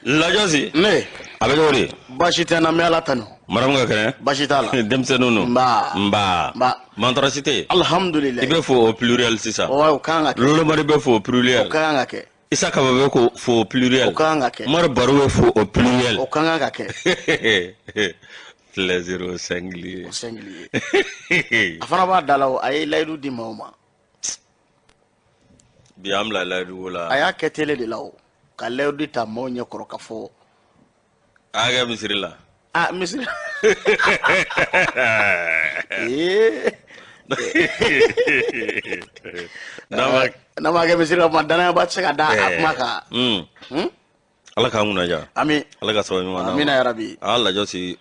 Lajɔsi Ne a bɛ cogo di? Baasi tɛ n na, n bɛ Ala tanu. Maramu ka kɛnɛ? Baasi t'a la. Denmisɛnninw don? Nba. Nba. Nba. Mantɔrɔ si tɛ yen? Alihamudulila. I bɛ fo au pluriel sisan. O kan ka kɛ. Lolomari bɛ fo au pluriel. O kan ka kɛ. Isa Kaba bɛ ko fo au pluriel. O kan ka kɛ. Umaru Baro bɛ fo au pluriel. O kan ka kɛ. Plaisir au singulier. Au singulier. A fana b'a da la o, a ye layidu di maaw ma. Bi an bila layidu ko la. A y'a kɛ tele de la o, ka layidu ta maaw ɲɛ kɔrɔ ka fɔ. A y'a kɛ misiri la. A misiri. Ee. N'a ma kɛ misiri la, kuma danayaba tɛ se ka da a kuma kan. Ala k'an kunna diya. Ami. Ala ka sababu ɲuman d'an ma. Amina yarabi. A Lajɔsi,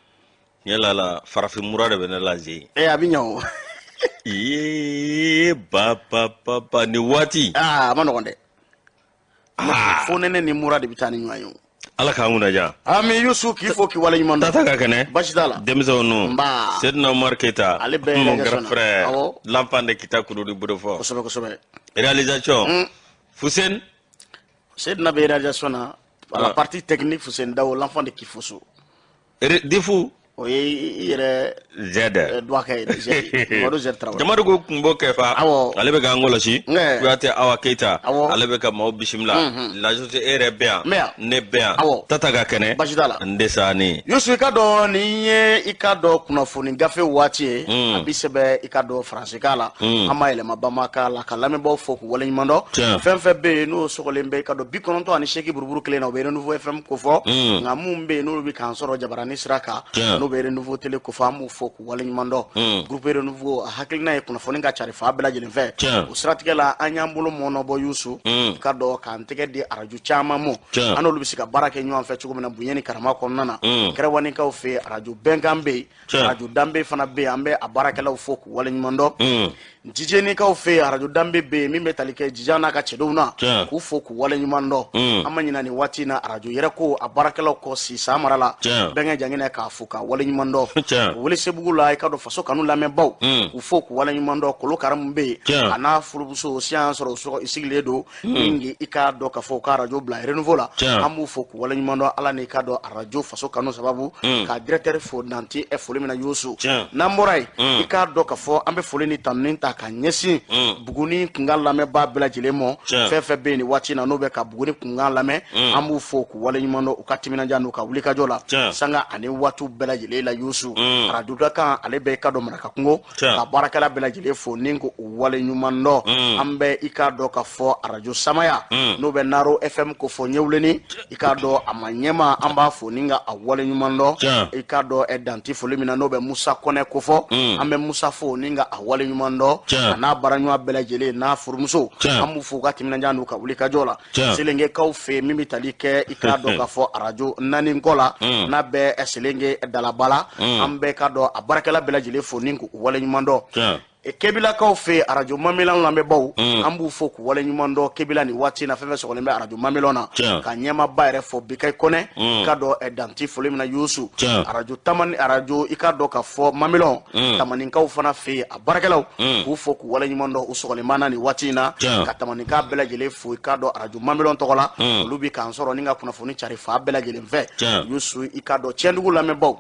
tiɲɛ la la farafin mura de bɛ ne lase. Ee, a bɛ ɲɛ o. Ee, ba ba ba ba, nin waati. Aa, a ma nɔgɔn dɛ. Fo nɛnɛ ni mura de bɛ taa ni ɲɔgɔn ye o. Ala k'an kunna diya. Ami Yusu, k'i fo k'i waleɲuman dɔn. Tata ka kɛnɛ? Baasi t'a la. Denmisɛnw ninnu. Nba. Sedina Umar Keyita. Ale bɛɛ mon réalisation grand na. frère. Awɔ. L'enfant de Kita Kurudi Budofɔ. Kosɛbɛ kosɛbɛ. Réalisation. Fuseni. Sedina bɛ réalisation na. À la Ah. partie technique, Fuseni Dawo, l'enfant de Kifoso. Difu. O ye i yɛrɛ Zɛdɛ. dɔgɔkɛ ye, Zɛdi. Mamadu Zɛdi Tarawele. Jamadu ko kun b'o kɛ fa. Awɔ. Ale bɛ k'an kɔlɔsi. Nɛ. Kuyate Awa Keyita. Awɔ. Ale bɛ ka maaw bisimila. Lajɔsi, e yɛrɛ bɛ yan. N bɛ yan. Ne bɛ yan. Awɔ. Tata ka kɛnɛ. Baasi t'a la. N desa ni. Yusu, i ka dɔn nin ye i ka dɔn kunnafoni gafe waati ye. A bi sɛbɛn i ka dɔn faransikan la. An b'a yɛlɛma bamanankan la ka lamɛnbaaw fo k'u waleɲuman dɔn. Tiɲɛ. Fɛn fɛn bɛ yen n'o sɔgɔlen bɛ i ka dɔn 98 buruburu kelen na, o bɛ Renouveau FM kofɔ. Nka mun bɛ yen n'olu bɛ k'an sɔrɔ jabarani sira kan, Tiɲɛ. n'o bɛ Renouveau télé kofɔ, an b'u fo k'u waleɲuman dɔn. Groupe Renouveau, a hakilina ye kunnafoni ka cari fan bɛɛ lajɛlen fɛ. Tiɲɛ. O siratigɛ la, an y'an bolo mɔnɔbɔ Yusu, i ka dɔn k'an tɛgɛ di arajo caman ma. Tiɲɛ. An n'olu bɛ se ka baara kɛ ɲɔgɔn fɛ cogo min na bonya ni karama kɔnɔna na. Kɛrɛwanikaw fɛ yen, arajo Bɛnkan bɛ yen. Tiɲɛ. Arajo Danbe fana bɛ yen, an bɛ a baarakɛlaw fo k'u waleɲuman dɔn. Jijenikaw fɛ yen, arajo Danbe bɛ yen min bɛ tali kɛ Jijan n'a ka cɛdenw na, Tiɲɛ. k'u fo k'u waleɲuman dɔn. An ma ɲinɛ nin waati in na arajo yɛrɛ ko a baarakɛlaw kɔ Sisan mara la. Tiɲɛ. Bɛnkɛ Janginɛ, k'a fo k'a waleɲuman dɔn. Tiɲɛ. Welesebugu la, i ka dɔn faso kanu lamɛnbaw, k'u fo k'u waleɲuman dɔn. Kolo Karamu bɛ yen. Tiɲɛ. A n'a furumuso sisan sɔrɔ u sigilen don min i k'a dɔn k'a fɔ u ka arajo bila Renouveau la. Tiɲɛ. An b'u fo k'u waleɲuman dɔn Ala n'i ka dɔn arajo faso kanu sababu, ka directeur fo nanti foli min na Yusu. Tiɲɛ. N'an bɔra yen, i k'a dɔn k'a fɔ an bɛ foli ni tanuni ta ka ɲɛsin Buguni kunkan lamɛnbaa bɛɛ lajɛlen ma. Tiɲɛ. Fɛn fɛn bɛ yen nin waati in na n'o bɛ ka Buguni kunkan lamɛn, an b'u fo k'u waleɲuman dɔn u ka timinandiya n'u ka wulikajɔ la Tiɲɛ. sanga ani waatiw bɛɛ lajɛlen la Yusu. Arajo dakan, ale bɛ i ka dɔn Maraka kungo, Tiɲɛ. ka baarakɛla bɛɛ lajɛlen fo ni k'u waleɲuman dɔn. An bɛ i k'a dɔn k'a fɔ arajo Samaya, n'o bɛ Naro FM ko fɔ Ɲɛwuleni, i k'a dɔn a ma ɲɛma, an b'a fo ni ka a waleɲuman dɔn. Tiɲɛ. I k'a dɔn danti foli min na, n'o bɛ Musa Kɔnɛ kofɔ, an bɛ Musa fo ni ka a waleɲuman dɔn. Tiɲɛ. A n'a baaraɲɔgɔn bɛɛ lajɛlen n'a furumuso, Tiɲɛ. an b'u fo u ka timinandiya n'u ka wulikajɔ la. Tiɲɛ. Selengekaw fɛ yen, min bɛ tali kɛ i k'a dɔn k'a fɔ arajo naani kɔ la, n'a bɛ Selenge Dalaba la, an bɛ k'a dɔn a baarakɛla bɛɛ lajɛlen fo ni k'u waleɲuman dɔn. Tiɲɛ. Kebilakaw fɛ yen, arajo Mamilan lamɛnbaw, an b'u fo k'u waleɲuman dɔn. Kebila nin waati in na, fɛn fɛn sɔgɔlen bɛ arajo Mamilan na, Tiɲɛ. ka ɲɛmaaba yɛrɛ fɔ Bikayi Kɔnɛ, i ka dɔn danti foli min na Yusu. Tiɲɛ. Arajo Tamani, arajo i k'a dɔn k'a fɔ Mamilan Tamaninkaw fana fɛ yen, a baarakɛlaw, k'u fo k'u waleɲuman dɔn, u sɔgɔlen b'an na nin waati in na. Tiɲɛ. Ka Tamaninka bɛɛ lajɛlen fo i k'a dɔn arajo Mamilan tɔgɔ la, olu bi k'an sɔrɔ ni ka kunnafoni cari fan bɛɛ lajɛlen fɛ. Tiɲɛ. Yusu, i k'a dɔn Tiɲɛdugu lamɛnbaw,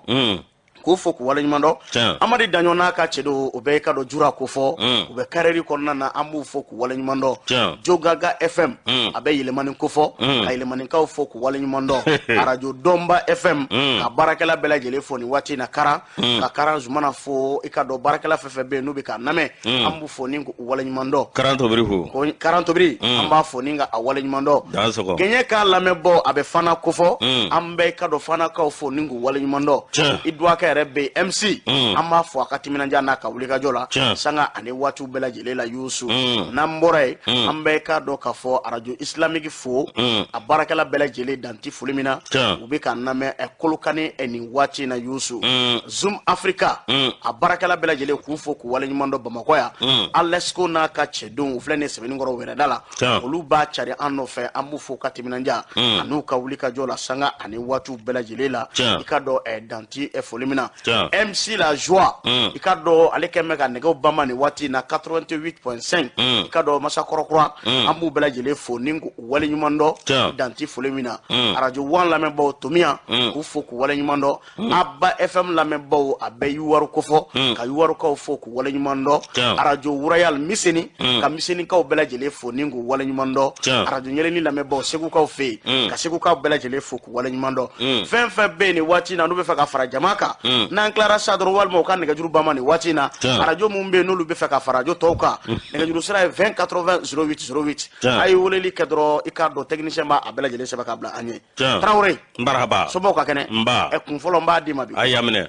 k'u fo k'u waleɲuman dɔn. Tiɲɛ. Amadi Daɲɔ n'a ka cɛdenw, o bɛɛ i ka dɔn Jura ko fɔ, u bɛ karɛri kɔnɔna na, an b'u fo k'u waleɲuman dɔn. Tiɲɛ. Jogaga FM, a bɛ Yɛlɛmani ko fɔ, ka Yɛlɛmanikaw fo k'u waleɲuman dɔn. Arajo Dɔnba FM, ka baarakɛla bɛɛ lajɛlen fo nin waati in na Karan, ka Karan Zumana fo, i ka dɔn baarakɛla fɛn fɛn bɛ yen n'u bɛ k'a lamɛn, an b'u fo ni k'u waleɲuman dɔn. Karan tobiri fo. Ko Karan tobiri, an b'a fo ni ka a waleɲuman dɔn. Dan sɔgɔ. Gɛɲɛ k'a lamɛnbɔ, a bɛ Fana kofɔ, an bɛ i ka dɔn Fanakaw fo ni k'u waleɲuman dɔn. Tiɲɛ. I dɔgɔkɛ yɛrɛ bɛ yen MC, an b'a fo a ka timinandiya n'a ka wulikajɔ la Tiɲɛ. sanga ani waatiw bɛɛ lajɛlen la Yusu. N'an bɔra yen, an bɛ k'a dɔn k'a fɔ arajo Islamique fo, a baarakɛla bɛɛ lajɛlen danti foli min na, Tiɲɛ. u bɛ k'an lamɛn Kolokani nin waati in na Yusu. Zoom Africa, a baarakɛla bɛɛ lajɛlen k'u fo k'u waleɲuman dɔn Bamakɔ yan. Alesco n'a ka cɛdenw, u filɛ nin ye Sɛbɛnnikɔrɔ wɛrɛda la, Tiɲɛ. olu b'a cari an nɔfɛ, an b'u fo u ka timinandiya an'u ka wulikajɔ la sanga ani waatiw bɛɛ lajɛlen la. Tiɲɛ. I ka dɔn danti foli min min na. MC La Joie, i ka dɔn ale kɛn bɛ ka nɛgɛw banba nin waati in na 88.5, i ka dɔn Masakɔrɔkura. An b'u bɛɛ lajɛlen fo ni k'u waleɲuman dɔn danti foli min na. Arajo Wan lamɛnbaw, Tomiya, k'u fo k'u waleɲuman dɔn. Aba FM lamɛnbaw, a bɛ Yuwaru kofɔ, ka Yuwarukaw fo k'u waleɲuman dɔn. Arajo Wurayal Miseni, ka Misenikaw bɛɛ lajɛlen fo ni k'u waleɲuman dɔn. Arajo Ɲɛlɛni lamɛnbaw, Segukaw fɛ yen, ka Segukaw bɛɛ lajɛlen fo k'u waleɲuman dɔn. Fɛn fɛn bɛ yen nin waati in na n'u bɛ fɛ ka fara jama kan, n'an tilara sa dɔrɔn, walima u ka nɛgɛjuru banba nin waati in na, arajo mun bɛ yen n'olu bɛ fɛ ka fara arajo tɔw kan, nɛgɛjuru sira ye 20 80 08 08. A ye weleli kɛ dɔrɔn, i k'a dɔn technicien b'a a bɛɛ lajɛlen sɛbɛn ka bila an ɲɛ. Tarawele. Marhaba. Somɔgɔw ka kɛnɛ? Nba. Ɛ, kun fɔlɔ, n b'a d'i ma bi. A y'a minɛ.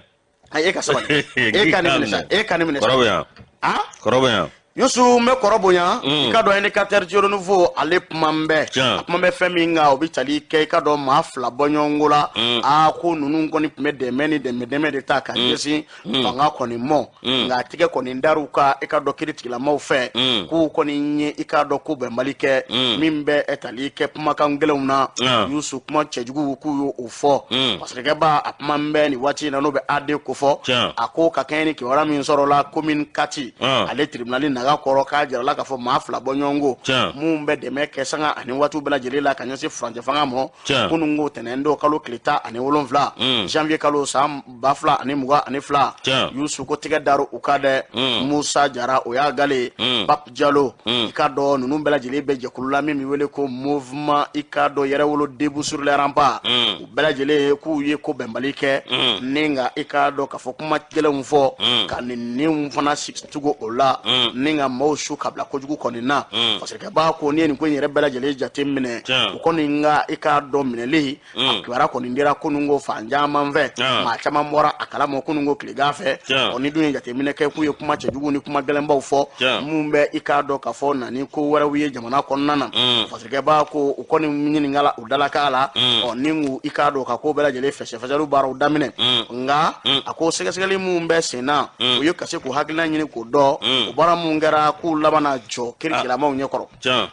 A, e ka sabali, e ka nin minɛ sa, e ka nin minɛ sa. Kɔrɔ bɛ yan. Ah. Kɔrɔ bɛ yan. Yusu, n bɛ kɔrɔ bonya. I ka dɔn Indicateur du Renouveau, ale kuma n bɛ, a kuma bɛ fɛn min kan, o bɛ tali kɛ, i ka dɔn, maa fila bɔ ɲɔgɔn ko la. Aa, ko ninnu kɔni tun bɛ dɛmɛ ni dɛmɛ dɛmɛ de ta ka ɲɛsin fanga kɔni mɔ, nka a tigɛ kɔni dar'u ka, i ka dɔn, kiiritigilamaw fɛ, k'u kɔni ye, i ka dɔn, ko bɛnbali kɛ min bɛ tali kɛ kumakan gɛlɛnw na. Yusu, kuma cɛjugu, k'u y'o fɔ. Masakɛ ba, a kuma n bɛ nin waati in na, n'o bɛ AD ko fɔ, a ko ka kɛɲɛ ni kibaruya min sɔrɔla commune 4, ale tribunal naga kɔrɔ, k'a jirala k'a fɔ maa fila bɔ ɲɔgɔn ko mun bɛ dɛmɛ kɛ sanga ani waatiw bɛɛ lajɛlen la ka ɲɛsin furancɛ fanga ma, kunun ko tɛnɛn don, kalo tile 17, janvier kalo, san 2022. Yusu, ko tigɛ dar'u u ka dɛ. Musa Jara, o y'a gale, Pap Jalo, i ka dɔn ninnu bɛɛ lajɛlen bɛ jɛkulu la min bɛ wele ko Mouvement, i ka dɔn, Yɛrɛwolo debout sur les remparts. U bɛɛ lajɛlen k'u ye ko bɛnbali kɛ ni nka, i ka dɔn k'a fɔ, kuma gɛlɛnw fɔ ka nin ninw fana tugu o la, ni ka maaw su ka bila kojugu kɔni na. Fasirikɛba ko n'i ye nin ko in yɛrɛ bɛɛ lajɛlen jate minɛ, u kɔni ka, i k'a dɔn, minɛli a kibaruya kɔni dira kunun ko fan caman fɛ, maa caman bɔra a kalama kunun ko tilegan fɛ. Ɔ, ni dun ye jateminɛ kɛ, k'u ye kuma cɛjugu ni kuma gɛlɛnbaw fɔ mun bɛ, i k'a dɔn k'a fɔ, na ni ko wɛrɛw ye jamana kɔnɔna na. Fasirikɛba ko u kɔni ɲininka la u dalakan la, ɔ, ni k'u, i k'a dɔn, ka ko bɛɛ lajɛlen fɛsɛfɛsɛliw baaraw daminɛ. Nka a ko sɛgɛsɛgɛli mun bɛ sen na, u ye ka se k'u hakilina ɲini k'o dɔn, o baara mun kɛra, k'u laban na jɔ kiiritigɛlamaw ɲɛkɔrɔ.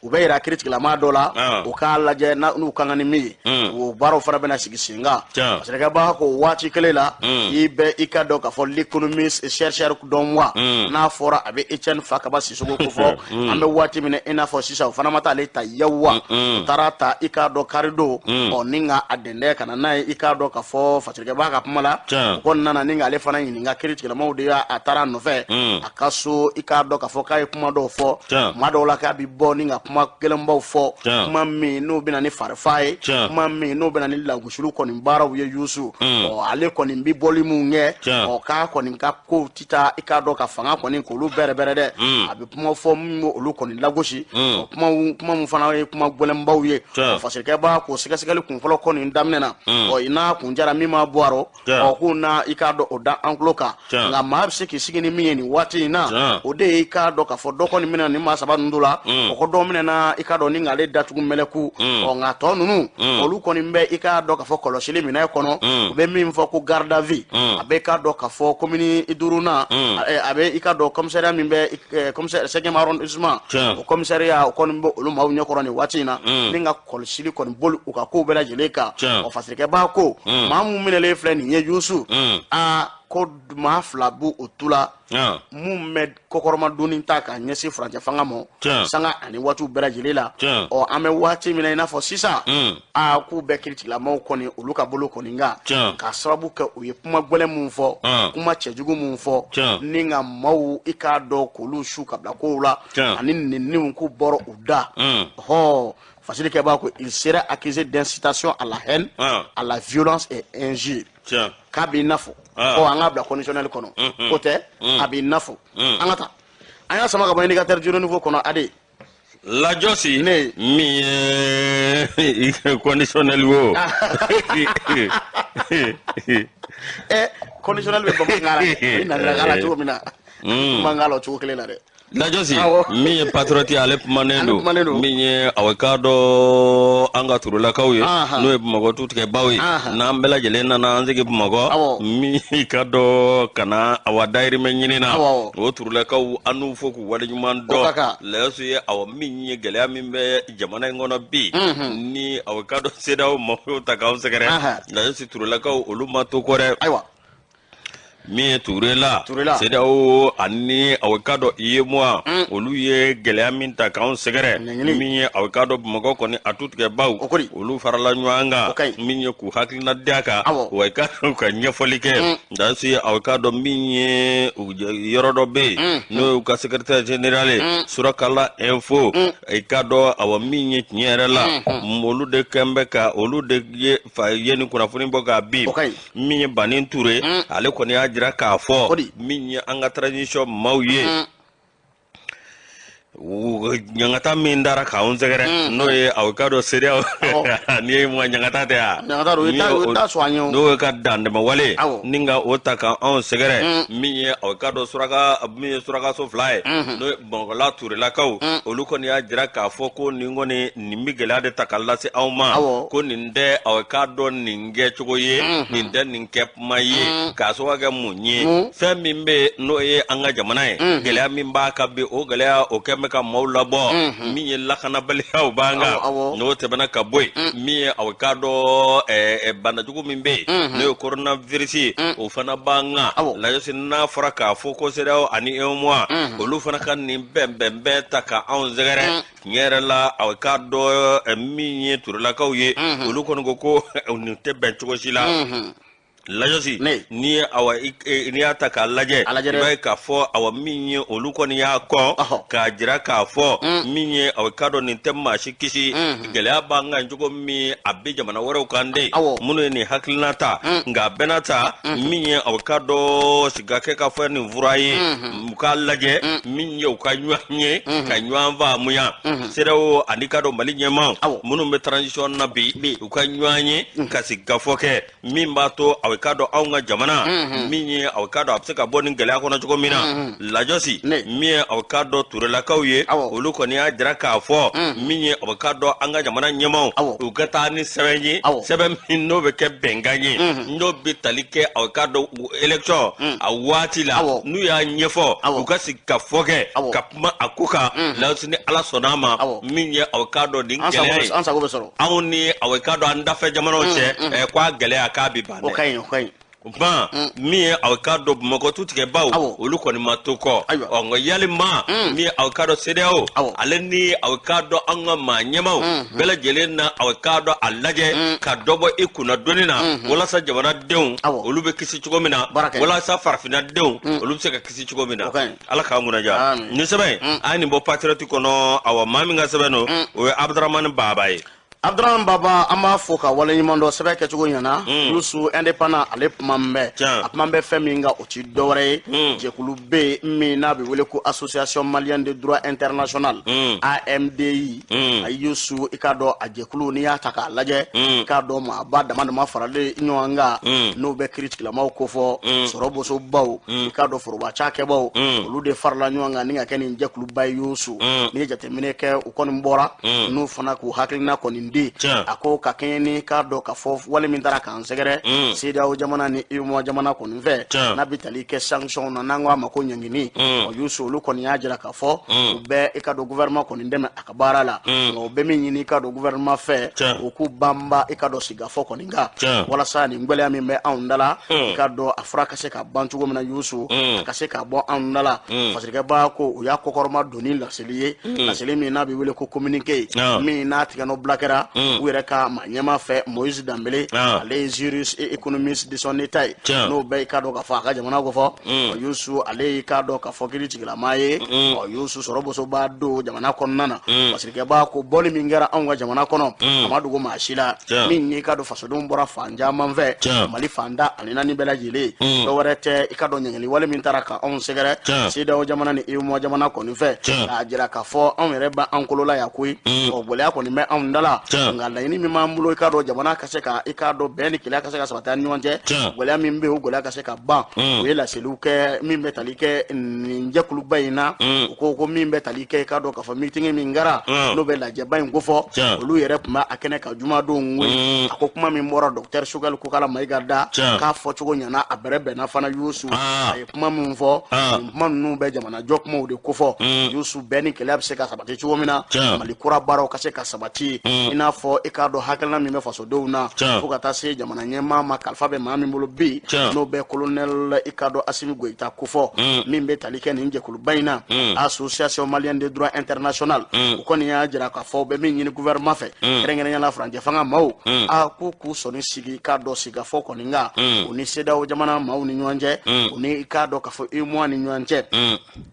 U bɛ yira kiiritigɛlama dɔ la, u k'a lajɛ n'u ka kan ni min ye, o baaraw fana bɛna sigi sen kan. Masakɛba ko waati kelen la, i bɛ, i ka dɔn k'a fɔ, l'économiste chercheur dɔn wa, n'a fɔra a bɛ Etienne Fakaba Sisoko ko fɔ, an bɛ waati min na i n'a fɔ sisan, o fana ma taa ale ta Yawa, u taara ta, i k'a dɔn, karidon, ɔ, ni ka a dɛndɛ ka na n'a ye, i k'a dɔn k'a fɔ, fasirikɛba ka kuma la, o kɔni nana ni k'ale fana ɲininka. Kiiritigɛlamaw de y'a a taara a nɔfɛ a ka so, i k'a dɔn k'a fɔ k'a ye kuma dɔw fɔ kuma dɔw la, k'a bi bɔ ni ka kuma gɛlɛnbaw fɔ, kuma min n'o bɛ na ni farifa ye, kuma min n'o bɛ na ni lagosili kɔni baaraw ye. Yusu, ɔ, ale kɔni bi bɔli mun kɛ, ɔ, k'a kɔni ka kow ti taa, i k'a dɔn, ka fanga kɔni k'olu bɛrɛ bɛrɛ dɛ, a bɛ kuma fɔ min b'o olu kɔni lagosi, ɔ, kuma mun fana ye kuma gɛlɛnbaw ye. Ɔ, fasirikɛba k'o sɛgɛsɛgɛli kunfɔlɔ kɔni daminɛ na, ɔ, i n'a kun jara min ma bɔ a rɔ, ɔ, k'u na, i k'a dɔn, o da an tulo kan. Nka maa bɛ se k'i sigi ni min ye nin waati in na, o de ye, i k'a dɔn k'a fɔ, dɔ kɔni minɛ nin maa saba ninnu dɔ la, o ko dɔ minɛna, i k'a dɔn, ni k'ale datugu mɛlɛku. Ɔ, nka tɔ ninnu, olu kɔni bɛ, i k'a dɔn k'a fɔ, kɔlɔsili minɛ kɔnɔ, u bɛ min fɔ ko garde à vue. A bɛ, i k'a dɔn k'a fɔ, commune duurunan, a bɛ, i k'a dɔn, commissariat min bɛ commissaire 5e arrondissement, o commissariat, o kɔni bɛ olu maaw ɲɛkɔrɔ nin waati in na, ni ka kɔlɔsili kɔni boli u ka kow bɛɛ lajɛlen kan. Ɔ, fasirikɛba ko maa mun minɛlen filɛ nin ye, Yusu, aa, ko maa fila b'u o tu la mun bɛ kɔkɔrɔma donni ta ka ɲɛsin furancɛ fanga ma sanga ani waatiw bɛɛ lajɛlen la. Ɔ, an bɛ waati min na i n'a fɔ sisan, aa, k'u bɛɛ kiiritigilamaw kɔni olu ka bolo kɔni kan, k'a sababu kɛ u ye kuma gɛlɛn mun fɔ, kuma cɛjugu mun fɔ, ni ka maaw, i k'a dɔn, k'olu su ka bila kow la ani neniw k'u bɔra u da. Hɔ, fasirikɛba ko il sera accusé d'incitation à la haine, à la violence et injure. K'a b'i n'a fɔ, ɔ, an k'a bila conditionnel kɔnɔ, o tɛ, a b'i n'a fɔ. An ka taa, an y'a sama ka bɔ Indicateur du Renouveau kɔnɔ, ade. Lajɔsi. Ne. Min ye conditionnel wo. Ɛ, conditionnel bɛ bamanankan la, i nanzarakan la cogo min na, bamanankan la o cogo kelen na dɛ. Lajɔsi min ye patriote ale kumanen don min ye aw k'a dɔn an ka turelakaw ye n'o ye bamakɔ tutigɛbaw ye n'an bɛɛ lajɛlen nana an sigi bamakɔ min k'a dɔn ka na awa dayirimɛ ɲini na o turelakaw an n'u fo k'u waleɲuman dɔn. Lajɔsi ye awa min ye gɛlɛya min bɛ jamana in kɔnɔ bi ni aw k'a dɔn CEDEAO maaw ta k'anw sɛgɛrɛ, Lajɔsi turelakaw olu ma to kɔ dɛ. Ayiwa. Min ye Turela, CEDEAO ani aw k'a dɔn UEMOA olu ye gɛlɛya min ta k'anw sɛgɛrɛ, min ye aw k'a dɔn Bamakɔ kɔni a tutigɛbaw olu farala ɲɔgɔn kan, min ye k'u hakilina di a kan, wa ka u ka ɲɛfɔli kɛ. Lajɔsi aw k'a dɔn min ye yɔrɔ dɔ bɛ yen n'o y'u ka secrétaire général ye Surakala Info, i k'a dɔn awa min ye tiɲɛ yɛrɛ la olu de kɛn bɛ ka olu de ye fa ye nin kunnafoni bɔ k'a bin. Min ye Banin Ture, ale kɔni y'a jira k'a fɔ min ye an ka transition maaw ye, ɲangata min dara k'anw sɛgɛrɛ, n'o ye aw k'a dɔn CEDEAO ni ye ma ɲangata tɛ yan, n'o ye ka dantɛmɛ wale ni ka o ta ka anw sɛgɛrɛ, min ye aw k'a dɔn suraka min ye surakaso fila ye, n'o ye Bamakɔla Turelakaw, olu kɔni y'a jira k'a fɔ ko nin kɔni nin bɛ gɛlɛya de ta ka lase anw ma, ko nin tɛ aw k'a dɔn nin kɛcogo ye, nin tɛ nin kɛ kuma ye, k'a sababu kɛ mun ye, fɛn min bɛ yen n'o ye an ka jamana ye, gɛlɛya min b'a kan bi, o gɛlɛya o kɛn bɛ ka maaw labɔ, min ye lakanabaliyaw b'an kan, n'o tɛmɛna ka bɔ yen, min ye aw k'a dɔn banajugu min bɛ yen n'o ye coronavirus ye, o fana b'an kan. Lajɔsi n'a fɔra k'a fɔ ko CEDEAO ani UEMOA olu fana ka nin bɛnbɛnbɛn ta ka anw sɛgɛrɛ, tiɲɛ yɛrɛ la aw k'a dɔn min ye Turelakaw ye, olu kɔni ko ko nin tɛ bɛn cogo si la. Lajɔsi n'i ye awa n'i y'a ta k'a lajɛ, i b'a ye k'a fɔ awa min ye olu kɔni y'a kɔn k'a jira k'a fɔ min ye aw k'a dɔn nin tɛ maa si kisi. Gɛlɛya b'an kan cogo min, a bɛ jamana wɛrɛw kan de minnu ye nin hakilina ta, nka a bɛɛ n'a ta min ye aw k'a dɔn siga kɛ ka fɔ nin fura ye, u k'a lajɛ min ye u ka ɲɔgɔn ye ka ɲɔgɔn faamuya. CEDEAO ani k'a dɔn Mali ɲɛmaaw minnu bɛ transition na bi, u ka ɲɔgɔn ye ka sigikafɔ kɛ min b'a to aw k'a dɔn anw ka jamana min ye aw k'a dɔn a bɛ se ka bɔ nin gɛlɛya kɔnɔ cogo min na. Lajɔsi min ye aw k'a dɔn Turelakaw ye, olu kɔni y'a jira k'a fɔ min ye aw k'a dɔn an ka jamana ɲɛmaaw u ka taa ni sɛbɛn ye, sɛbɛn min n'o bɛ kɛ bɛnkan ye, n'o bɛ tali kɛ aw k'a dɔn élection a waati la, n'u y'a ɲɛfɔ u ka sigi ka fɔ kɛ ka kuma a ko kan. Lajɔsi ni Ala sɔnna a ma, min ye aw k'a dɔn nin gɛlɛya ye anw ni aw k'a dɔn an dafɛ jamanaw cɛ, k'a gɛlɛya k'a bi ban dɛ. O ka ɲi, o ka ɲi. Ban min ye aw k'a dɔn Bamakɔ tutigɛbaw olu kɔni ma to kɔ. Ɔ nka yalima min ye aw k'a dɔn CEDEAO ale ni aw k'a dɔn an ka maa ɲɛmaaw bɛɛ lajɛlen na aw k'a dɔn a lajɛ ka dɔ bɔ i kunna doni na, walasa jamanadenw olu bɛ kisi cogo min na, walasa farafinnadenw olu bɛ se ka kisi cogo min na. Ala k'an kunna diya. Nin sɛbɛn an ye nin bɔ Patriote kɔnɔ. Awa maa min ka sɛbɛn don, o ye Abudramani Baba ye. Abdurahman Baba, an b'a fo ka waleɲuman dɔn, sɛbɛn kɛcogo ɲɛna. Yusu Indépendant ale kuma bɛ a kuma bɛ fɛn min kan, o ti dɔwɛrɛ ye, jɛkulu bɛ yen min n'a bɛ wele ko Association malienne de droit international, AMDI. A Yusu, i k'a dɔn a jɛkulu, n'i y'a ta k'a lajɛ, i k'a dɔn maaba dama dama faralen ɲɔgɔn kan, n'o bɛ kiiritigilamaw kofɔ, sɔrɔ bosobaw, i k'a dɔn foroba cakɛbaw, olu de farala ɲɔgɔn kan ni ka kɛ nin jɛkuluba ye. Yusu, n'i ye jateminɛ kɛ, u kɔni bɔra n'u fana k'u hakilina kɔni di a ko ka kɛɲɛ ni k'a dɔn k'a fɔ wale min taara k'an sɛgɛrɛ CEDEAO jamana ni UEMOA jamana kɔni fɛ, n'a bɛ tali kɛ sanction na, n'an ko a ma ko ɲangini. Ɔ Yusu, olu kɔni y'a jira k'a fɔ u bɛ i ka dɔn gouvernement kɔni dɛmɛ a ka baara la, nka u bɛ min ɲini i ka dɔn gouvernement fɛ, u k'u banba i ka dɔn sigikafɔ kɔni kan, walasa nin gwɛlɛya min bɛ anw da la, i ka dɔn a fura ka se ka ban cogo min na. Yusu, a ka se ka bɔ anw da la. Fasirikɛba ko u y'a kɔkɔrɔma doni laseli ye, laseli min n'a bɛ wele ko communiqué, min n'a tigɛnɔ bila kɛra u yɛrɛ ka maa ɲɛmaa fɛ, Moïse Danbele, ale ye juriste et économiste de son état ye, n'o bɛɛ i k'a dɔn k'a fɔ a ka jamana ko fɔ. Ɔ Yusu, ale y'i k'a dɔn k'a fɔ kiiri tigilama ye. Ɔ Yusu, sɔrɔ boso b'a don jamana kɔnɔna na. Fasirikɛba ko bɔli min kɛra anw ka jamana kɔnɔ, a ma dogo maa si la, min ye i k'a dɔn fasodenw bɔra fan caman fɛ, Mali fan da ani naani bɛɛ lajɛlen. Dɔwɛrɛ tɛ, i k'a dɔn ɲangili wale min taara ka anw sɛgɛrɛ CEDEAO jamana ni UEMOA jamana kɔni fɛ, k'a jira k'a fɔ anw yɛrɛ b'an kolo la yan koyi. Ɔ gɛlɛya kɔni bɛ anw da la. Nka laɲini min b'an bolo, i k'a dɔn, jamana ka se ka, i k'a dɔn, bɛn ni kelenya ka se ka sabati an ni ɲɔgɔn cɛ, gɛlɛya min bɛ yen, o gɛlɛya ka se ka ban. U ye laseliw kɛ min bɛ tali kɛ nin jɛkuluba in na. U ko ko min bɛ tali kɛ, i k'a dɔn k'a fɔ meeting min kɛra, n'o bɛ lajɛba in kofɔ, olu yɛrɛ tun bɛ a kɛnɛ kan jumadon koyi. A ko kuma min bɔra docteur Choguel Kokala Mayiga da, k'a fɔcogo ɲɛna, a bɛrɛ bɛnna fana. Yusu, a ye kuma min fɔ, nin kuma ninnu bɛ jamana jɔ kumaw de kofɔ. Yusu, bɛn ni kelenya bɛ se ka sabati cogo min na, Mali kura baaraw ka se ka sabati, i n'a fɔ, i k'a dɔn, hakilina min bɛ fasodenw na, fo ka taa se jamana ɲɛmaa ma, kalifa bɛ maa min bolo bi, n'o bɛ colonel, i k'a dɔn, Asimi Goyita kofɔ. Min bɛ tali kɛ nin jɛkuluba in na, Association malienne de droit international, u kɔni y'a jira k'a fɔ u bɛ min ɲini gouvernement fɛ, kɛrɛnkɛrɛnnenya la furancɛ fanga maaw, a ko k'u sɔnni sigi, k'a dɔn, sigikafɔ kɔni kan u ni CEDEAO jamana maaw ni ɲɔgɔn cɛ, u ni, i k'a dɔn k'a fɔ, UEMOA ni ɲɔgɔn cɛ.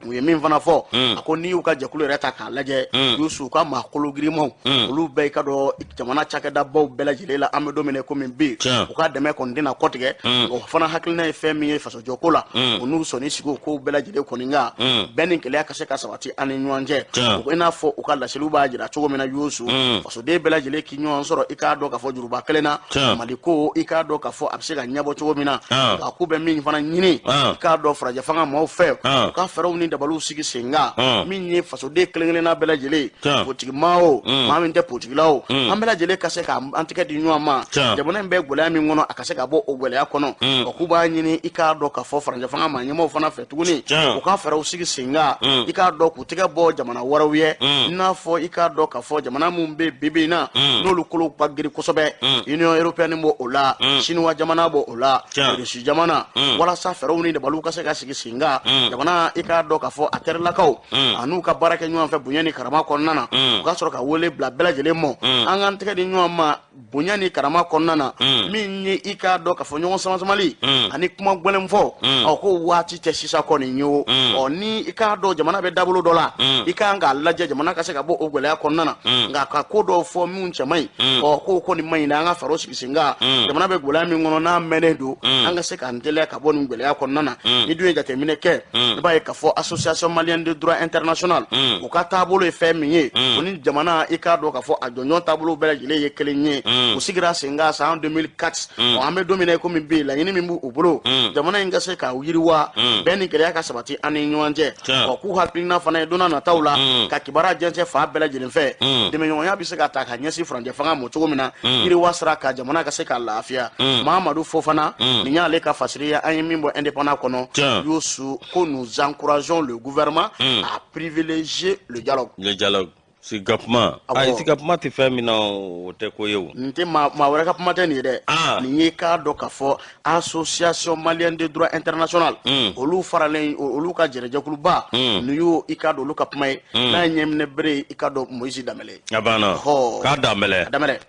U ye min fana fɔ, a ko n'i y'u ka jɛkulu yɛrɛ ta k'a lajɛ, Yusu, u ka maa kolo girimanw, olu bɛɛ, i ka dɔn, jamana cakɛdabaw bɛɛ lajɛlen la, an bɛ don min na komi bi, u ka dɛmɛ kɔni tɛna kɔtigɛ. O fana hakilina ye fɛn min ye fasojɔko la, u n'u sɔnni sigi o kow bɛɛ lajɛlen kɔni kan, bɛn ni kelenya ka se ka sabati an ni ɲɔgɔn cɛ, i n'a fɔ u ka laseliw b'a jira cogo min na. Yusu, fasoden bɛɛ lajɛlen k'i ɲɔgɔn sɔrɔ, i k'a dɔn k'a fɔ, juruba kelen na, Mali ko, i k'a dɔn k'a fɔ, a bɛ se ka ɲɛbɔ cogo min na. Nka k'u bɛ min fana ɲini, i k'a dɔn, farajɛ fanga maaw fɛ, u ka fɛɛrɛw ni dabaliw sigi sen kan, min ye fasoden kelen kelenna bɛɛ lajɛlen, politiki maa o, maa min tɛ politikila o, an bɛɛ lajɛlen ka se k'an tɛgɛ di ɲɔgɔn ma, jamana in bɛ gɛlɛya min kɔnɔ, a ka se ka bɔ o gɛlɛya kɔnɔ. O k'u b'a ɲini, i k'a dɔn k'a fɔ, farajɛ fanga maa ɲɛmaaw fana fɛ tuguni, u ka fɛɛrɛw sigi sen kan, i k'a dɔn, k'u tɛgɛ bɔ jamana wɛrɛw ye, i n'a fɔ, i k'a dɔn k'a fɔ, jamana minnu bɛ bi bi in na, n'olu kolo ka girin kosɛbɛ, Union européenne b'o o la, Chinois jamana b'o o la, Russie jamana, walasa fɛɛrɛw ni dabaliw ka se ka sigi sen kan, jamana, i k'a dɔn k'a fɔ, a terilakaw an'u ka baara kɛ ɲɔgɔn fɛ bonya ni karama kɔnɔna na, u ka sɔrɔ ka wele bila bɛɛ lajɛlen mɔ, an k'an tɛgɛ di ɲɔgɔn ma bonya ni karama kɔnɔna na. Min ye, i k'a dɔn k'a fɔ, ɲɔgɔn samasamali ani kuma gɛlɛn fɔ, ɔ ko waati tɛ sisan kɔni ye o. Ɔ ni, i k'a dɔn, jamana bɛ dabolo dɔ la, i kan k'a lajɛ jamana ka se ka bɔ o gɛlɛya kɔnɔna na. Nka ka ko dɔw fɔ minnu cɛ man ɲi, ɔ k'o kɔni man ɲi dɛ. An ka fɛɛrɛw sigi sen kan, jamana bɛ gɛlɛya min kɔnɔ, n'a mɛnnen don, an ka se k'an teliya ka bɔ nin gɛlɛya kɔnɔna na. Ni dun ye jateminɛ kɛ, i b'a ye k'a fɔ Association malienne de droit international, u ka taabolo ye fɛn min ye, o ni jamana, i k'a dɔn k'a fɔ, a jɔnjɔn taabolo bɛɛ lajɛlen ye kelen ye. U sigira sen kan san 2004. Ɔ an bɛ don min na i komi bi, laɲini min b'u bolo, jamana in ka se ka yiriwa, bɛn ni kelenya ka sabati an ni ɲɔgɔn cɛ. Ɔ k'u hakilina fana ye, don n'a nataw la, ka kibaruya jɛnsɛn fan bɛɛ lajɛlen fɛ, dɛmɛɲɔgɔnya bɛ se ka ta ka ɲɛsin furancɛ fanga ma cogo min na, yiriwa sira ka jamana ka se ka lafiya. Mahamadu Fofana, nin y'ale ka fasiri ye, an ye min bɔ Indépendant kɔnɔ. Yusu ko nous encourageons le gouvernement à privilégier le dialogue. Le dialogue, sigi kuma. Ayi, sigi kuma tɛ fɛn min na, o tɛ ko ye o. Nin tɛ maa maa wɛrɛ ka kuma tɛ nin ye dɛ. Nin ye, k'a dɔn k'a fɔ, Association malienne de droit international, olu faralen, olu ka jɛrɛjɛkuluba, nin y'o, i k'a dɔn, olu ka kuma ye, n'a ye ɲɛminɛ bere ye, i k'a dɔn, Moïse Danbɛlɛ. A banna k'a Danbɛlɛ. A Danbɛlɛ,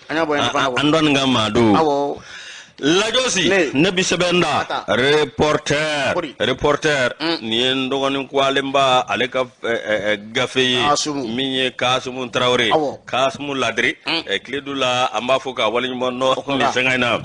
an y'a bɔ Indépendant. An dɔnni ka maa don. Lajɔsi, ne bi sɛbɛn da Reporter. Reporter, nin ye n dɔgɔnin kwalenba ale ka gafe ye, min ye Kasimu Tarawele, Kasimu Ladiri Kiledu la. An b'a fɔ k'a waleɲuman dɔn nin sɛgɛn in na.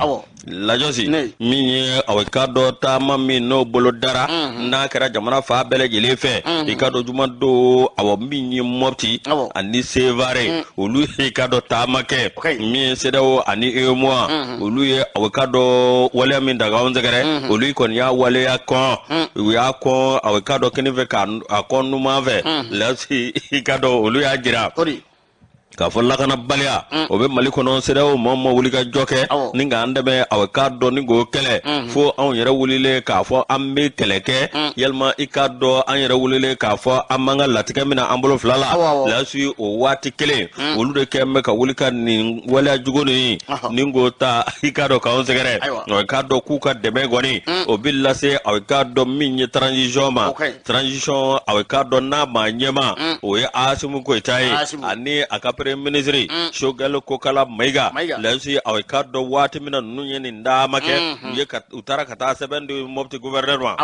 Lajɔsi, min ye aw ka dɔn, taama min n'o bolo dara, n'a kɛra jamana fan bɛɛ lajɛlen fɛ, i ka dɔn, juma don, awɔ, min ye Mɔpti ani Sevare, olu ye, i ka dɔn, taama kɛ. Min ye CEDEAO ani UEMOA, olu ye, aw ka dɔn, waleya min ta k'anw sɛgɛrɛ, olu kɔni y'a waleya kɔn. U y'a kɔn, aw ka dɔn, kini fɛ k'a kɔn numan fɛ. Lasi, i ka dɔn, olu y'a jira k'a fɔ lakanabaliya o bɛ Mali kɔnɔ. CEDEAO mɔɔ ma wuli ka jɔ kɛ ni k'an dɛmɛ, aw k'a dɔn, ni k'o kɛlɛ, fo anw yɛrɛ wulilen k'a fɔ an bɛ kɛlɛ kɛ, yalima, i k'a dɔn, an yɛrɛ wulilen k'a fɔ an b'an ka latigɛ minɛ an bolo fila la. Lasi, o waati kelen, olu de kɛ bɛ ka wuli ka nin waleya jugu nin ni k'o ta, i k'a dɔn, k'anw sɛgɛrɛ. I k'a dɔn k'u ka dɛmɛ kɔni, o bɛ lase, aw k'a dɔn, min ye transition ma. Transition, aw k'a dɔn, n'a maa ɲɛma, o ye Asimu Goyita ye ani a ka premier ministre Choguel Kokala Mayiga. Lasi, aw k'a dɔn, waati min na ninnu ye nin taama kɛ, u ye u taara ka taa sɛbɛn di Mopti gouverneur ma.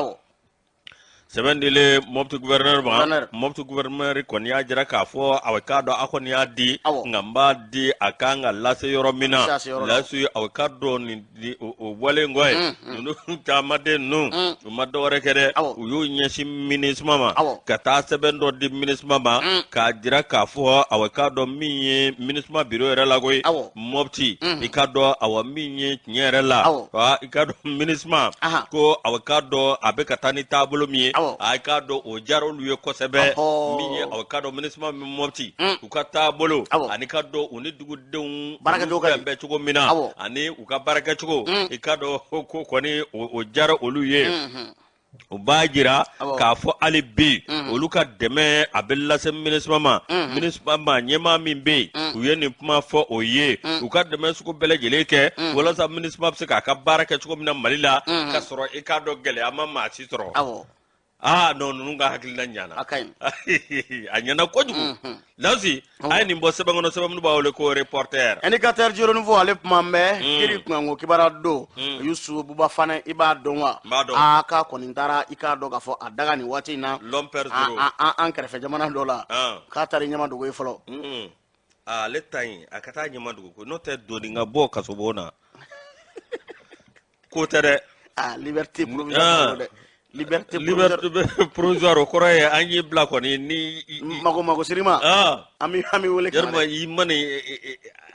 Sɛbɛn dilen Mopti gouverneur ma, Mopti gouverneur kɔni y'a jira k'a fɔ a k'a dɔn a kɔni y'a di, nka n b'a di a kan ka lase yɔrɔ min na, lasi a k'a dɔn nin o bɔlen kɔ yen, ninnu taamaden ninnu u ma dɔwɛrɛ kɛ dɛ, u y'u ɲɛsin MINUSMA ma ka taa sɛbɛn dɔ di MINUSMA ma k'a jira k'a fɔ a k'a dɔn min ye MINUSMA bureau yɛrɛ la koyi Mopti, i k'a dɔn awa min ye tiɲɛ yɛrɛ la, i k'a dɔn MINUSMA ko a k'a dɔn a bɛ ka taa ni taabolo min ye, a k'a dɔn o diyara olu ye kosɛbɛ. Min ye a k'a dɔn MINUSMA min Mopti, u ka taabolo ani k'a dɔn u ni dugudenw bɛ cogo min na ani u ka baarakɛcogo, i k'a dɔn ko kɔni o diyara olu ye. U b'a jira k'a fɔ hali bi olu ka dɛmɛ a bɛ lase MINUSMA ma. MINUSMA ma ɲɛmaa min bɛ yen, u ye nin kuma fɔ o ye, u ka dɛmɛ sugu bɛɛ lajɛlen kɛ walasa MINUSMA bɛ se k'a ka baara kɛ cogo min na Mali la, ka sɔrɔ i k'a dɔn gɛlɛya ma maa si sɔrɔ. Aa non, ninnu ka hakilina ɲana. A ka ɲi. A ɲana kojugu. Lasi, a ye nin bɔ sɛbɛn kɔnɔ, sɛbɛn minnu b'a wele ko Reporter. Indicateur du Renouveau, ale kuma bɛ kiri kunkanko kibaruya don. Yusu Buba Fane, i b'a dɔn wa? N b'a dɔn. A k'a kɔni taara, i k'a dɔn k'a fɔ a daga nin waati in na L'homme père zéro. An kɛrɛfɛ jamana dɔ la, k'a taara i ɲɛma dogo ye fɔlɔ. Ale ta ɲi, a ka taa ɲɛma dogo ko n'o tɛ doni ka bɔ kasobon na ko tɛ dɛ. Ah, liberté provisoire dɛ, liberté. Liberté provisoire, o kɔrɔ ye an y'i bila kɔni ni mago mago sir'i ma, an bɛ wele ka yalima i ma nin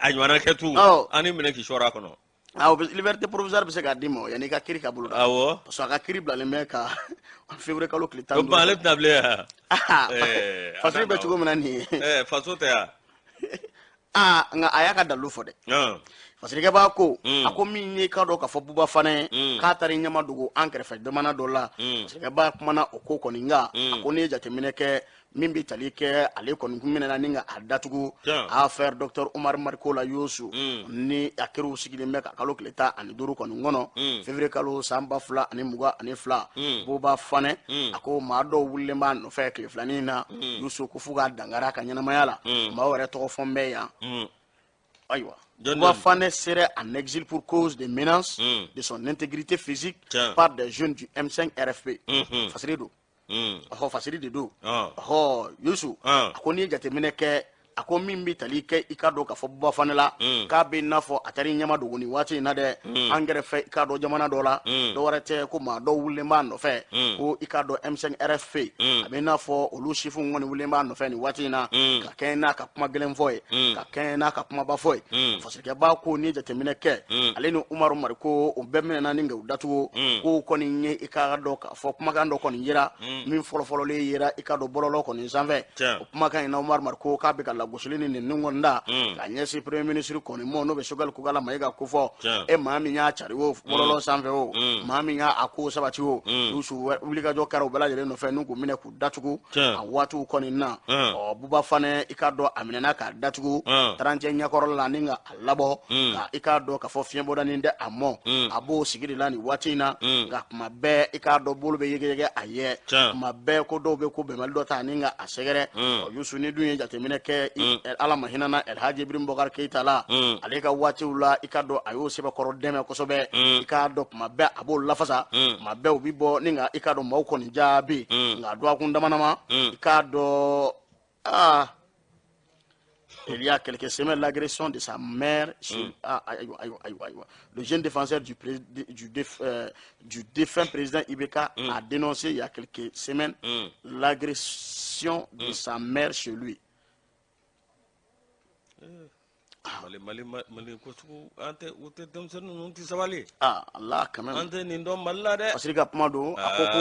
a ɲɔgɔnna kɛ tun, an n'i minɛ k'i sɔrɔ a kɔnɔ. Ah, liberté provisoire bɛ se k'a d'i ma yanni i ka kiri ka bolo da. Parce que a ka kiri bilalen bɛ ka février kalo tile 15. O tuma ale tɛna bilen yan. Faso bɛ cogo min na nin ye. Faso tɛ yan. Aa, nka a y'a ka dalilu fɔ dɛ. Fasirikɛbaa ko, a ko min ye k'a dɔn k'a fɔ Buba Fane k'a taara i ɲɛma dogo an kɛrɛfɛ jamana dɔ la, fasirikɛbaa kumana o ko kɔni kan. A ko n'i ye jateminɛ kɛ, min bɛ tali kɛ ale kɔni kun minɛna ni ka a datugu affaire docteur Umar Mariko la, Yusu, ni a kiriw sigilen bɛ ka kalo tile 15 kɔni kɔnɔ, février kalo san 2022, Buba Fane, a ko maa dɔw wulilen b'a nɔfɛ tile filanin na, Yusu, ko f'u ka dankari a ka ɲɛnamaya la. Maaw yɛrɛ tɔgɔ fɔ n bɛ yan. Ayiwa, Bouba Fane serait en exil pour cause de menaces de son intégrité physique par des jeunes du M5 RFP. Fasiri don. Ɔhɔ, fasiri de don. Ɔhɔ, Yusu, a ko n'i ye jateminɛ kɛ, a ko min bɛ tali kɛ i ka dɔn k'a fɔ Buba Fane la, k'a bɛ n'a fɔ a taara i ɲɛma dogo nin waati in na dɛ, an kɛrɛfɛ i k'a dɔn jamana dɔ la, dɔwɛrɛ tɛ ko maa dɔw wulilen b'a nɔfɛ, ko i k'a dɔn M5 RFP, a bɛ n'a fɔ olu sifinw kɔni wulilen b'a nɔfɛ nin waati in na, ka kɛɲɛ n'a ka kuma gɛlɛn fɔ ye, ka kɛɲɛ n'a ka kumaba fɔ ye. Fasirikɛba ko n'i ye jateminɛ kɛ, ale ni Umaru Mariko, o bɛɛ minɛna ni k'u datugu. Ko kɔni ye i k'a dɔn k'a fɔ kumakan dɔ kɔni yera, min fɔlɔfɔlɔlen yera i k'a dɔn bɔlɔlɔ kɔni sanfɛ. O kumakan in na, Umaru Mariko k'a bɛ ka lagosili ni nɛni kɔni da ka ɲɛsin premier ministre kɔni ma, n'o bɛ Choguel Kokalla Maïga ko fɔ. E maa min y'a cari o bɔlɔlɔ sanfɛ, o maa min y'a ko sabati, o Yusu, wulikajɔ kɛra u bɛɛ lajɛlen nɔfɛ n'u k'u minɛ k'u datugu a waatiw kɔni na. Ɔ, Buba Fane, i k'a dɔn a minɛna k'a datugu 31 ɲɛkɔrɔ la ni ka a labɔ ka i k'a dɔn k'a fɔ fiɲɛbɔdanin tɛ a mɔ. A b'o sigi de la nin waati in na, nka kuma bɛɛ i k'a dɔn bolo bɛ yɛgɛyɛgɛ a ye, kuma bɛɛ ko dɔw bɛ ko bɛnbali dɔ ta ni ka a sɛgɛrɛ. Ɔ, Yusu, ni dun ye jateminɛ kɛ, Ala ma hinɛna Elhaji Ibrahim Boubacar Keïta la, ale ka waatiw la, i k'a dɔn a y'o sɛbɛkɔrɔ dɛmɛ kosɛbɛ. I k'a dɔn kuma bɛɛ a b'o lafasa, kuma bɛɛ u bɛ bɔ ni ka i k'a dɔn maaw kɔni jaabi. Nka dɔgɔkun dama dama, i k'a dɔn aa, il y a quelques semaines, l'agression de sa mère sur, ah, ayiwa, ayiwa, ayiwa, ayiwa. Le jeune défenseur du défunt président IBK a dénoncé il y a quelques semaines l'agression de sa mère chez lui. Mali, Mali, Mali ko sugu, an tɛ u tɛ denmisɛnnin ninnu tɛ sabali. Ah, Allah, quand même. An tɛ nin dɔn Mali la dɛ. Parce que ka kuma don, a ko ko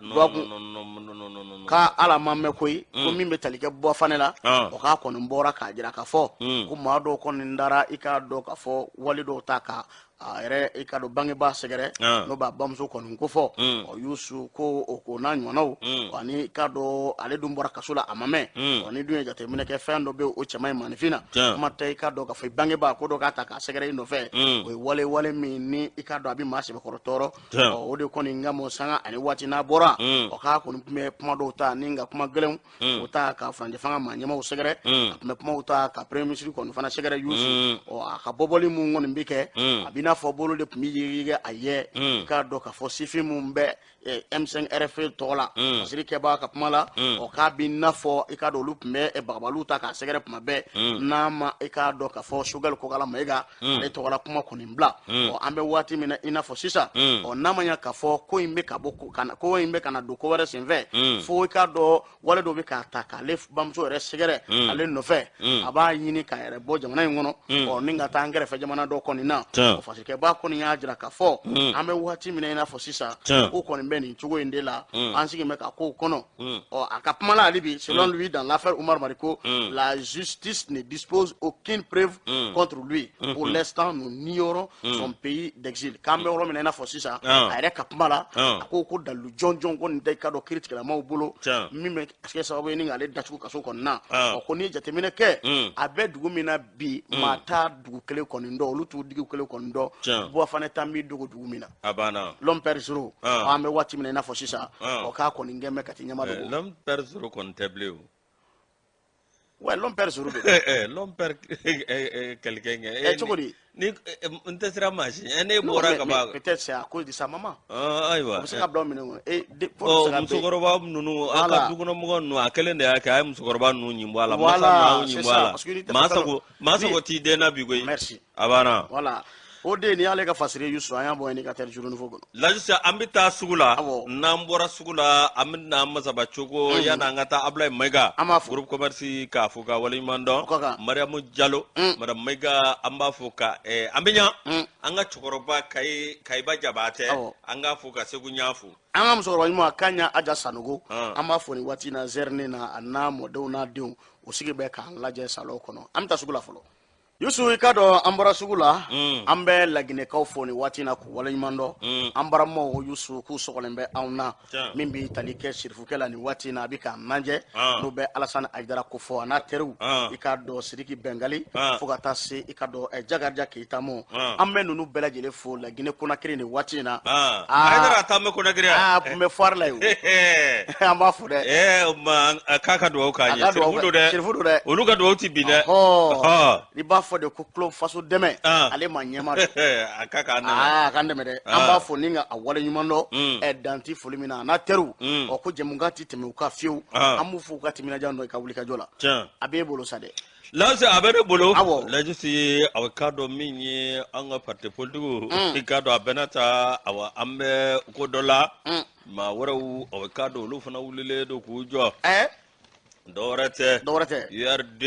non, dɔgɔkun non, non, non, non, non, non, non. K'a ala ma mɛn koyi, ko min bɛ tali kɛ Buba Fane la, o k'a kɔni bɔra k'a jira k'a fɔ ko maa dɔw kɔni dara i k'a dɔn k'a fɔ wale dɔw ta ka a yɛrɛ i k'a dɔn bangebaa sɛgɛrɛ, n'o b'a bamuso kɔni ko fɔ. Ɔ, Yusu, ko o ko n'a ɲɔgɔnnaw ani i k'a dɔn ale dun bɔra kaso la a ma mɛn. Ɔ, ni dun ye jateminɛ kɛ, fɛn dɔ bɛ yen, o cɛ man ɲi maninfin na. Kuma tɛ i k'a dɔn k'a fɔ i bangebaa ko dɔ k'a ta k'a sɛgɛrɛ i nɔfɛ, o ye wale wale min ni i k'a dɔn a bɛ maa sɛbɛkɔrɔ tɔɔrɔ. Ɔ, o de kɔni ka mɔ sanga ani waati n'a bɔra, ɔ, k'a kɔni tun bɛ kuma dɔw ta ni ka kuma gɛlɛnw o ta ka furancɛ fanga maa ɲɛmaaw sɛgɛrɛ, a tun bɛ kumaw ta ka premier ministre kɔni fana sɛgɛrɛ, Yusu. Ɔ, a ka bɔbɔli mun kɔni bɛ kɛ, a b'i n'a n'a fɔ bolo de tun bɛ yigiyigi a ye. I k'a dɔn k'a fɔ sifin minnu bɛ M5 RFP tɔgɔ la, fasiri kɛbaga ka kuma la, ɔ k'a b'i n'a fɔ i k'a dɔn olu tun bɛ bagabaliw ta k'a sɛgɛrɛ tuma bɛɛ, n'a ma i k'a dɔn k'a fɔ Choguel Kokalla Maïga ale tɔgɔla kuma kɔni bila. Ɔ an bɛ waati min na i n'a fɔ sisan, ɔ n'a ma ɲɛ k'a fɔ ko in bɛ ka bɔ ka na, ko in bɛ ka na don ko wɛrɛ senfɛ, fo i k'a dɔn wale dɔ bɛ k'a ta k'ale bamuso yɛrɛ sɛgɛrɛ ale nɔfɛ, a b'a ɲini k'a yɛrɛ bɔ jamana in kɔnɔ, ɔ ni ka taa an kɛrɛfɛ jamana dɔ kɔni na. Ɔ fasirikɛba kɔni y'a jira k'a fɔ an bɛ waati min na i n'a fɔ sisan, ko kɔni bɛ nin cogo in de la, an sigi bɛ ka kow kɔnɔ. Ɔ a ka kuma la hali bi, selon lui, dans l'affaire Oumar Mariko, la justice ne dispose aucune preuve contre lui. Pour l'instant, nous ignorons son pays d'exil. K'an bɛ yɔrɔ min na i n'a fɔ sisan, a yɛrɛ ka kuma la, a ko ko dalilu jɔnjɔn ko nin tɛ i ka dɔn kiiritigɛlamaw bolo min bɛ kɛ sababu ye ni k'ale datugu kaso kɔnɔna na. Ɔ ko n'i ye jateminɛ kɛ, a bɛ dugu min na bi, maa t'a dugu kelen kɔni dɔn, olu t'u dugu kelen kɔni dɔn. Buwa fana t'an b'i dogo dugu min na. A banna. L'homme père Zoro, an bɛ waati min na i n'a fɔ sisan, ɔ k'a kɔni gɛn bɛ ka taa ɲɛma dogo. L'homme père Zoro kɔni tɛ bilen o. Ouais, l'homme père Zoro de. L'homme père quelqu'un. Cogo di? Ni n tɛ siran maa si ɲɛ, ne bɔra ka ban. Peut-être c'est à cause de sa maman. Ayiwa. O bɛ se ka bila o minɛn kɔnɔ. Ɔ musokɔrɔba ninnu, an ka dukɔnɔmɔgɔ ninnu, a kelen de y'a kɛ, a ye musokɔrɔba ninnu ɲin bɔ a la. Voilà, ɲin bɔ a la. Maa sago, maa sago t'i den na bi koyi. Merci. A banna. Voilà. O de ni y'ale ka fasiri Yusu, an y'a bɔ Indicateur Jour Nouveau kɔnɔ. Lajisa, an bɛ taa sugu la. N'an bɔra sugu la, an bɛ na Masaba Cogo. Yanni an ka taa Abulayi Mayiga. An b'a fo. Groupe commerce k'a fo ka waleɲuman dɔn. Mariamu Jalo, madame Mayiga, an b'a fo ka an bɛ ɲa an ka cɛkɔrɔba Kayi Kayiba Jabatɛ, an k'a fo ka Segu ɲa fo. An ka musokɔrɔba ɲuman Kaɲa Aja Sanogo, an b'a fo nin waati in na zɛrɛne na, a n'a mɔdenw n'a denw, u sigi bɛ k'an lajɛ salon kɔnɔ. An bɛ taa sugu la fɔlɔ. Yusu, i ka dɔn an bɔra sugu la, an bɛ Laginɛkaw fo nin waati in na k'u waleɲuman dɔn. An baramaw Yusu, k'u sɔgɔlen bɛ anw na. Min bɛ tali kɛ sirifukɛ la nin waati in na, a bɛ k'an lajɛ, n'o bɛ Alasani Ayidara ko fɔ a n'a teriw, i k'a dɔn Sidiki Bɛngali, fo ka taa se i ka dɔn Jakarija Keyita mɔ. An bɛ ninnu bɛɛ lajɛlen fo Laginɛ Konakiri nin waati in na. Ayidara taa bɛ Konakiri. Aa, kun bɛ foire la yen, an b'a fo dɛ. Ɛɛ, o ma k'a ka dugawu k'a ye. Sirifu don dɛ. Sirifu don dɛ. Olu ka dugawu ti bin dɛ. I b'a fɔ de ko kulo faso dɛmɛ, ale ma ɲɛma don. A ka k'an dɛmɛ. Aa, a k'an dɛmɛ dɛ. An b'a fɔ ni ka a wale ɲuman dɔn ɛ danti foli min na, a n'a teriw. Ɔ ko jɛmukan ti tɛmɛ u ka fiyewu. An b'u fo u ka timinadiya dɔn i ka wulikajɔ la. A b'e bolo sa dɛ. Lase, a bɛ ne bolo. Lajisi, a k'a dɔn min ye an ka parti politique, i k'a dɔn a bɛɛ n'a ta, awa an bɛ ko dɔ la, maa wɛrɛw, a k'a dɔn olu fana wulilen don k'u jɔ. Dɔwɛrɛ tɛ. Dɔwɛrɛ tɛ. URD.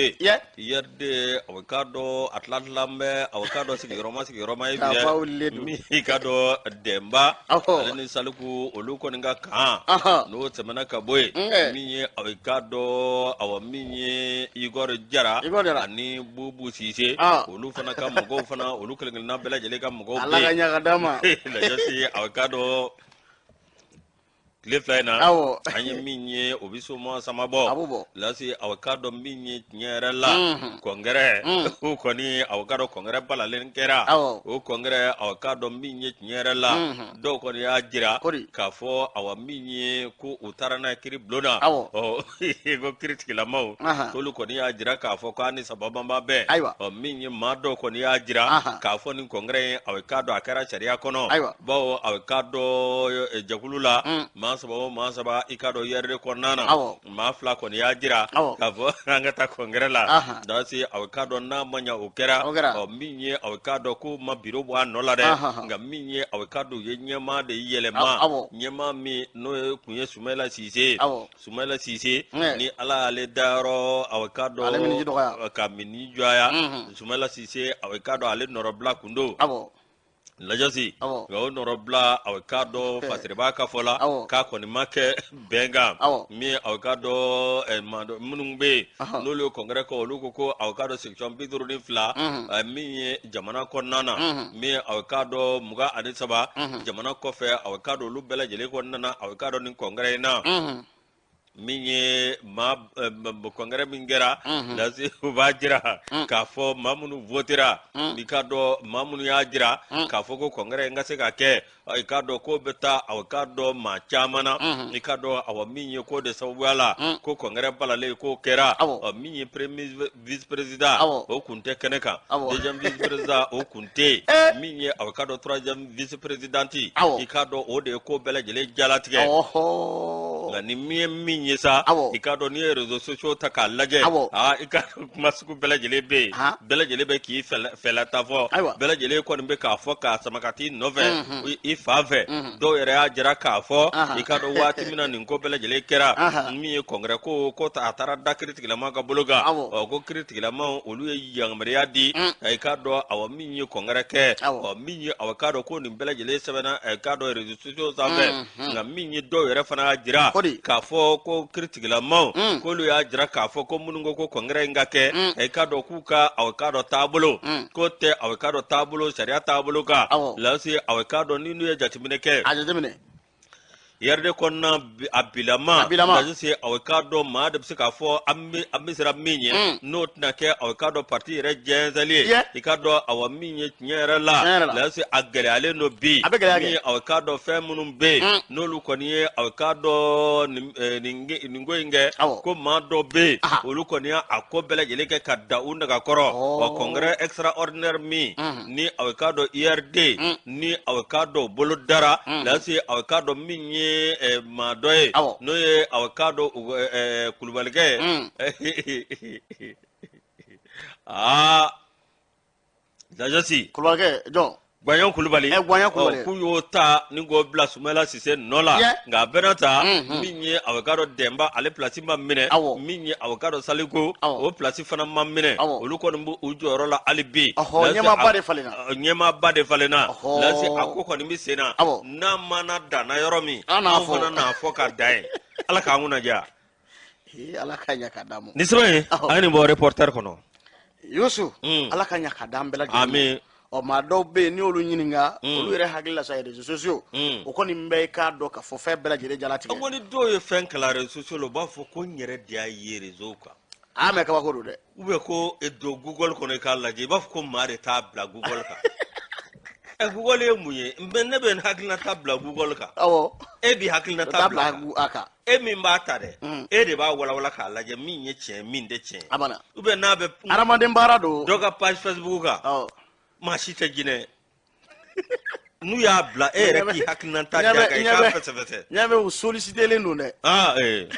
URD, a bɛ k'a dɔn a tila tilan bɛ, a bɛ k'a dɔn sigiyɔrɔma sigiyɔrɔma ye bi dɛ. Min i k'a dɔn Dɛnba ale ni Saliku, olu kɔni ka kan n'o tɛmɛna ka bɔ yen, min ye a bɛ k'a dɔn, awa min ye Igor Jara ani Bubu Sise, olu fana ka mɔgɔw fana, olu kelen kelenna bɛɛ lajɛlen ka mɔgɔw bɛ yen. Ala ka ɲa ka d'a ma. Lajɛsi, a bɛ k'a dɔn tile 2 in na, an ye min ye, o bɛ soma sama bɔ. Lasi, a k'a dɔn min ye tiɲɛ yɛrɛ la, congrès o kɔni, a k'a dɔn congrès balalen kɛra. O congrès, a k'a dɔn min ye tiɲɛ yɛrɛ la, dɔw kɔni y'a jira k'a fɔ, awa min ye ko u taara n'a ye kiiri bulon na. Ɔ ko kiiritigilamaw k'olu kɔni y'a jira k'a fɔ k'a ni sababa ma bɛn. Ɔ min ye maa dɔw kɔni y'a jira k'a fɔ nin congrès in, a k'a dɔn a kɛra sariya kɔnɔ, bawo a k'a dɔn jɛkulu la maa 3 o maa 3, i k'a dɔn URD kɔnɔna na, maa 2 kɔni y'a jira k'a fɔ an ka taa congrès la. Dasi, a k'a dɔn n'a ma ɲɛ o kɛra, ɔ min ye a k'a dɔn k'o ma biro bɔ a nɔ la dɛ, nka min ye a k'a dɔn u ye ɲɛmaa de yɛlɛma, ɲɛmaa min n'o ye kun ye Sumayila Sise. Sumayila Sise ni Ala y'ale dayɔrɔ, a k'a dɔn ka min jɔya, Sumayila Sise, a k'a dɔn ale nɔrɔbila kun don. Lajasi, nka o nɔrɔbila, a k'a dɔn fasiriba ka fɔ la k'a kɔni ma kɛ bɛnkan min, a k'a dɔn minnu bɛ yen n'olu ye congrès kɛ, olu ko ko a k'a dɔn section 52 min ye jamana kɔnɔna na, min a k'a dɔn 23 jamana kɔfɛ, a k'a dɔn olu bɛɛ lajɛlen kɔnɔna na, a k'a dɔn nin congrès in na. Min ye maa congrès min kɛra lasi, u b'a jira k'a fɔ maa minnu votera, i k'a dɔn maa minnu y'a jira k'a fɔ ko congrès in ka se ka kɛ, i k'a dɔn k'o bɛ taa, aw k'a dɔn maa caman na, i k'a dɔn awa min ye k'o de sababuya la ko congrès balalen k'o kɛra. Min ye premier vice président, o kun tɛ kɛnɛ kan, deuxième vice président, o kun tɛ yen, min ye aw k'a dɔn troisième vice présidente, i k'a dɔn o de ye ko bɛɛ lajɛlen jalatigɛ. Nka ni min ye min ye sa, i k'a dɔn n'i ye réseaux sociaux ta k'a lajɛ, aa, i k'a dɔn kuma sugu bɛɛ lajɛlen bɛ yen, bɛɛ lajɛlen bɛ k'i fɛla ta fɔ, bɛɛ lajɛlen kɔni bɛ k'a fɔ k'a sama ka t'i nɔfɛ i fan fɛ. Dɔw yɛrɛ y'a jira k'a fɔ, i k'a dɔn waati min na nin ko bɛɛ lajɛlen kɛra, min ye congrès ko a taara da kiritigilama ka bolo kan, ɔ ko kiritigilamaw olu ye yamaruya di, i k'a dɔn awa min ye congrès kɛ, ɔ min ye awa k'a dɔn ko nin bɛɛ lajɛlen sɛbɛnna, i k'a dɔn réseaux sociaux sanfɛ. Nka min ye dɔw yɛrɛ fana y'a jira k'a fɔ ko kiritigilamaw k'olu y'a jira k'a fɔ ko minnu ko ko congrès in ka kɛ, i k'a dɔn k'u ka aw k'a dɔn taabolo k'o tɛ aw k'a dɔn taabolo sariya taabolo kan lase. Aw k'a dɔn ni n'u ye jateminɛ kɛ, a jateminɛ URD kɔnɔna a bilama lase, aw k'a dɔn maa de bɛ se k'a fɔ an bɛ siran min ɲɛ, n'o tɛna kɛ aw k'a dɔn parti yɛrɛ jɛnsɛnli ye. I k'a dɔn awa min ye tiɲɛ yɛrɛ la lase, a gɛlɛyalen don bi. Min ye aw k'a dɔn fɛn minnu bɛ yen, n'olu kɔni ye aw k'a dɔn nin ko in kɛ, ko maa dɔ bɛ yen, olu kɔni y'a ko bɛɛ lajɛlen kɛ ka da u nɛgɛ kɔrɔ. Wa congrès extraordinaire min ni aw k'a dɔn URD ni aw k'a dɔn bolo dara lase, aw k'a dɔn min ye maa dɔ ye, n'o ye aw k'a dɔn kulubalikɛ ye, aa lajasi. Kulubalikɛ jɔn? Gbaɲɔn Kulubali. Gbaɲɔn Kulubali. K'u y'o ta ni k'o bila Sumayila Sise nɔ la. Nka a bɛɛ n'a ta, min ye aw k'a dɔn Dɛnba, ale pilasi ma minɛ, min ye aw k'a dɔn Saliku, o pilasi fana ma minɛ. Olu kɔni b'u u jɔyɔrɔ la hali bi. Ɲɛmaaba de falenna. Ɲɛmaaba de falenna lase, a ko kɔni bɛ sen na. N'a mana danna yɔrɔ min, an fana n'a fɔ ka dan yen. Ala k'an kunna diya. Ala ka ɲɛ ka d'an ma. Nin sɛbɛn in, a ye nin bɔ Reporter kɔnɔ. Yusu, Ala ka ɲɛ ka d'an bɛɛ lajɛlen. Amin. Ɔ maa dɔw bɛ yen, n'i y'olu ɲininka, olu yɛrɛ hakili la sa, réseaux sociaux o kɔni bɛ, i k'a dɔn k'a fɔ fɛn bɛɛ lajɛlen jalatigɛ. An kɔni, dɔw ye fɛn kalan réseaux sociaux la, u b'a fɔ ko n yɛrɛ de y'a ye réseau kan. Aa, mais kabako don dɛ. Ou bien ko don Google kɔnɔ i k'a lajɛ, i b'a fɔ ko maa de t'a bila Google kan. Ɛ, Google ye mun ye? Mais ne bɛ n hakilinata bila Google kan. E b'i hakilinata bila a kan. E min b'a ta dɛ, e de b'a walawala k'a lajɛ min ye tiɲɛ, min tɛ tiɲɛ. A banna. Ou bien n'a bɛ hadamaden baara don. Dɔ ka page Facebook kan, maa si tɛ jinɛ, n'u y'a bila, e yɛrɛ k'i hakilinata d'a kan, i k'a fɛsɛfɛsɛ. Ɲɛ bɛ u sollicitelen don dɛ. Aa ee.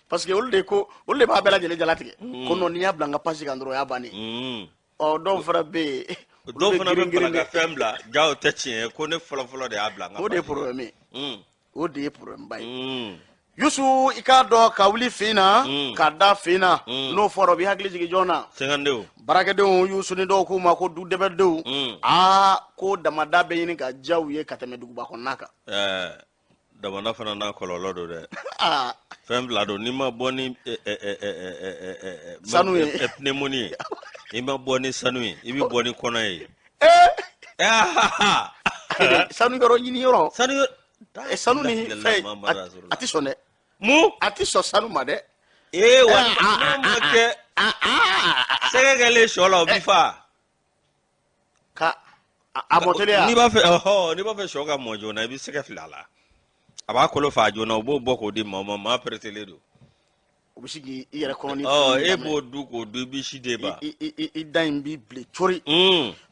Parce que olu de ko, olu de b'a bɛɛ lajɛlen jalatigɛ ko non, n'i y'a bila n ka page kan dɔrɔn, o y'a bannen. Ɔ dɔw fana bɛ yen. Dɔw fana bɛ bala ka fɛn bila, ja o tɛ tiɲɛ ye, ko ne fɔlɔ fɔlɔ de y'a bila n ka. O de ye problème ye. O de ye problème ba ye. Yusu, i k'a dɔn ka wuli fin na ka da fin na, n'o fɔra, o b'i hakili jigin jɔn na? Sɛgɛndenw. Baarakɛdenw, Yusu, ni dɔw k'u ma ko du dɛbɛdenw. Aa, ko damada bɛ ɲini ka diya u ye ka tɛmɛ duguba kɔnɔna kan. Ɛɛ, damada fana n'a kɔlɔlɔ don dɛ. Fɛn fila don, n'i ma bɔ ni sanu ye, pneumonie ye, i ma bɔ ni sanu ye, i bɛ bɔ ni kɔnɔ ye. Sanu yɔrɔ ɲini yɔrɔ. Sanu. Sanu ni fɛn, a tɛ sɔn dɛ. Mun? A tɛ sɔn sanu ma dɛ. Ee wa, n'o ma kɛ sɛgɛ kɛlen sɔ la, o b'i fa. Ka a mɔteliya. N'i b'a fɛ, ɔhɔ, n'i b'a fɛ sɔ ka mɔ joona, i bɛ sɛgɛ fili a la, a b'a kolo fa joona, u b'o bɔ k'o di maa ma, maa pereselen don. O bɛ se k'i yɛrɛ kɔnɔ ni. Ɔ e b'o dun k'o dun, i b'i si de ban. I da in b'i bilen cori.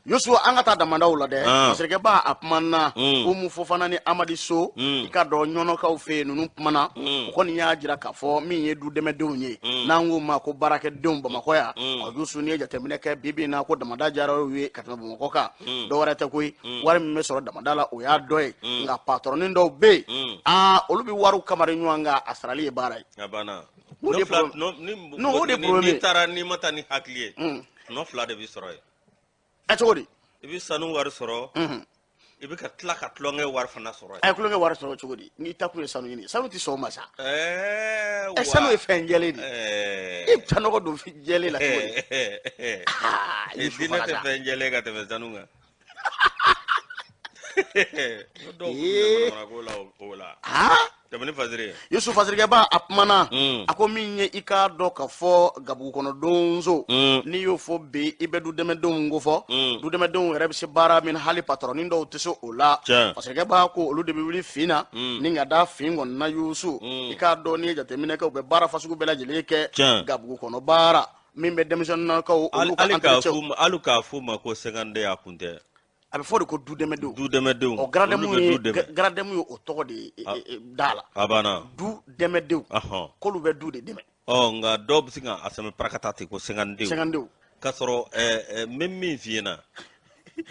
Yusu, an ka taa damadaw la dɛ. Masakɛba a kumana Umu Fofana ni Amadi So, i ka dɔn ɲɔnɔkaw fɛ yen, ninnu kumana, o kɔni y'a jira k'a fɔ min ye du dɛmɛdenw ye, n'an k'o ma ko baarakɛdenw Bamakɔ yan. Ɔ Yusu, n'i ye jateminɛ kɛ bi bi in na, ko damada diyara u ye ka tɛmɛ Bamakɔ kan. Dɔ wɛrɛ tɛ koyi, wari min bɛ sɔrɔ damada la, o y'a dɔ ye. Nka patɔrɔnin dɔw bɛ yen, aa, olu bɛ wariw kamari ɲɔgɔn kan, a sarali ye baara ye. A banna. O de non, o de problème. N'i taara, n'i ma taa ni hakili ye, nɔ fila de bɛ sɔrɔ yen. Ɛ, cogo di? I bɛ sanu wari sɔrɔ, i bɛ ka tila ka tulonkɛ wari fana sɔrɔ yen. Ɛ, tulonkɛ wari sɔrɔ cogo di? N'i ta kun ye sanu ɲini, sanu tɛ sɔn o ma sa. Ɛ, sanu ye fɛn jɛlen de ye, e bɛ taa nɔgɔ don jɛlen la cogo di? Diinɛ tɛ fɛn jɛlen ka tɛmɛ sanu kan. Dɔw bɛ manamana ko la o la. Tɛmɛ ni fasiri ye. Yusu fasirikɛba a kumana. A ko min ye i k'a dɔn k'a fɔ gabugu kɔnɔ donso. N'i y'o fɔ bi i bɛ dudɛmɛdenw kofɔ. Dudɛmɛdenw yɛrɛ bɛ se baara min hali patɔrɔnin dɔw tɛ se o la. Fasirikɛba ko olu de bɛ wuli fin na. Ni ka da fin kɔni na Yusu. I k'a dɔn n'i ye jateminɛ kɛ u bɛ baara fasugu bɛɛ lajɛlen kɛ. Gabugu kɔnɔ baara min bɛ denmisɛnninnakaw olu ka entretien. Hali k'a f'u ma ko cinquante-deux a kun tɛ. A bɛ fɔ de ko dudɛmɛdenw. Dudɛmɛdenw. Ɔ garadɛmu ye garadɛmu ye o tɔgɔ de ye da la. A banna. Du dɛmɛdenw. K'olu bɛ du de dɛmɛ. Ɔ nka dɔw bɛ se ka a sɛmɛ parakata ten ko cinquante-deux. Cinquante-deux. K'a sɔrɔ n bɛ min f'i ɲɛna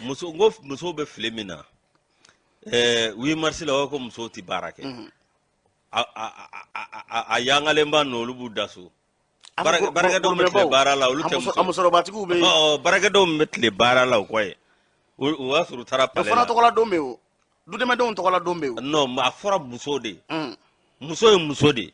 muso n ko musow bɛ fili min na 8 mars la o ko musow tɛ baara kɛ. A yangalenba ninnu olu b'u da so. Baarakɛdenw bɛ tile baara la olu tɛ muso. A musɔrɔbatigiw bɛ yen. Ɔ baarakɛdenw bɛ tile baara la o kɔ ye. O y'a sɔrɔ u taara palais la. O fana tɔgɔla don bɛ yen o. Dudɛmɛdenw tɔgɔla don bɛ yen o. Non a fɔra muso de ye. Muso ye muso de ye.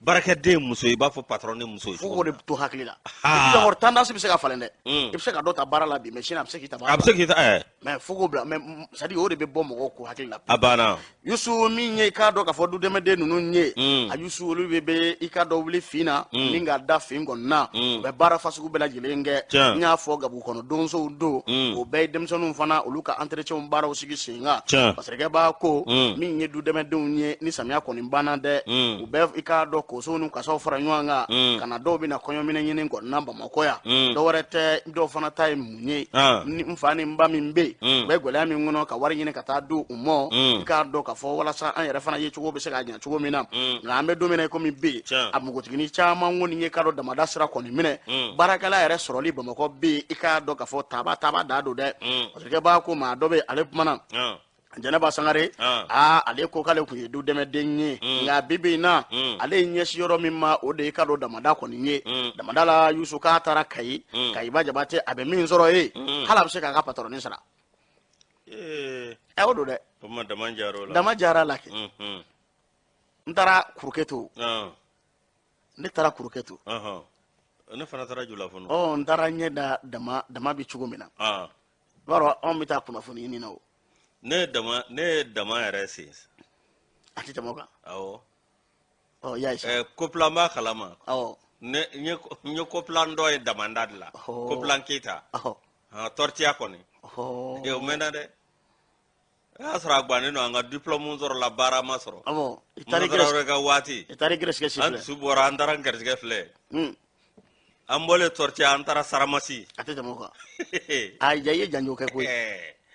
Baarakɛden ye muso ye i b'a fɔ patron ye muso ye. Fo k'o de to hakili la. Et puis encore tendance bɛ se ka falen dɛ. I bɛ se ka dɔ ta baara la bi mais sini a bɛ se k'i ta baara la. A bɛ se k'i ta ɛɛ. Mais fo k'o bila mais c'est à dire o de bɛ bɔ mɔgɔw ko hakili la. A banna. Yusu min ye i k'a dɔn k'a fɔ dudɛmɛden ninnu ye. A Yusu olu bɛ bɛ i k'a dɔn wuli fin na. Ni ka da fin kɔni na. U bɛ baara fasugu bɛɛ lajɛlen kɛ. N y'a fɔ gabugu kɔnɔ donsow don. O bɛɛ ye denmisɛnninw fana olu ka entretien baaraw sigi sen kan. Fasirikɛba ko min ye dudɛmɛdenw ye ni samiya kɔni banna dɛ. U bɛ i k'a dɔn kosow ni kasaw fara ɲɔgɔn kan. Ka na dɔw bɛ na kɔɲɔminɛ ɲini kɔni na Bamakɔ yan. Dɔw wɛrɛ tɛ dɔw fana ta ye mun ye. Ni n fa ni n ba min bɛ yen. U bɛ gɛlɛya min kɔnɔ ka wari ɲini ka taa di u ma. I k'a dɔn k'a fɔ walasa an yɛrɛ fana ye cogo bɛ se ka ɲɛ cogo min na. Nka an bɛ don min na i komi bi. A npogotiginin caman kɔni ye k'a dɔn damada sira kɔni minɛ. Baarakɛla yɛrɛ sɔrɔli Bamakɔ bɛ yen i k'a dɔn k'a fɔ taba taba da don dɛ. Fasirikɛba ko maa dɔ bɛ ale kumana. Jɛnɛba Sangare aa ale ko k'ale tun ye dudɛmɛden ye nka bi bi in na ale ye ɲɛsin yɔrɔ min ma o de ye k'a dɔn damada kɔni ye damada la Yusu k'a taara Kayi Kayiba Jabate a bɛ min sɔrɔ yen hali a bɛ se k'a ka patɔrɔnin sara ɛ o don dɛ dama jara la kɛ n taara Kuruketo ne taara Kuruketo ne fana taara Julafɔnɔ ɔ n taara ɲɛ da dama dama bɛ cogo min na i b'a dɔn anw bɛ taa kunnafoni ɲini na o ne ye dama yɛrɛ sen a tɛ tɛmɛ o kan awɔ ɔ i y'a ye sa Kopilan b'a kalama awɔ ne n ye Kopilan dɔ ye damanda de la Kopilan Keyita tɔrɔtiya kɔni o mɛnna dɛ o y'a sɔrɔ a gannen don an ka diplôme sɔrɔ la baara ma sɔrɔ awɔ i taara i ka waati i taara i gɛrɛsɛgɛ si filɛ an dusu bɔra an taara n gɛrɛsɛgɛ filɛ an bɔlen tɔrɔtiya an taara Saramasi a tɛ tɛmɛ o kan a ja i ye janjo kɛ koyi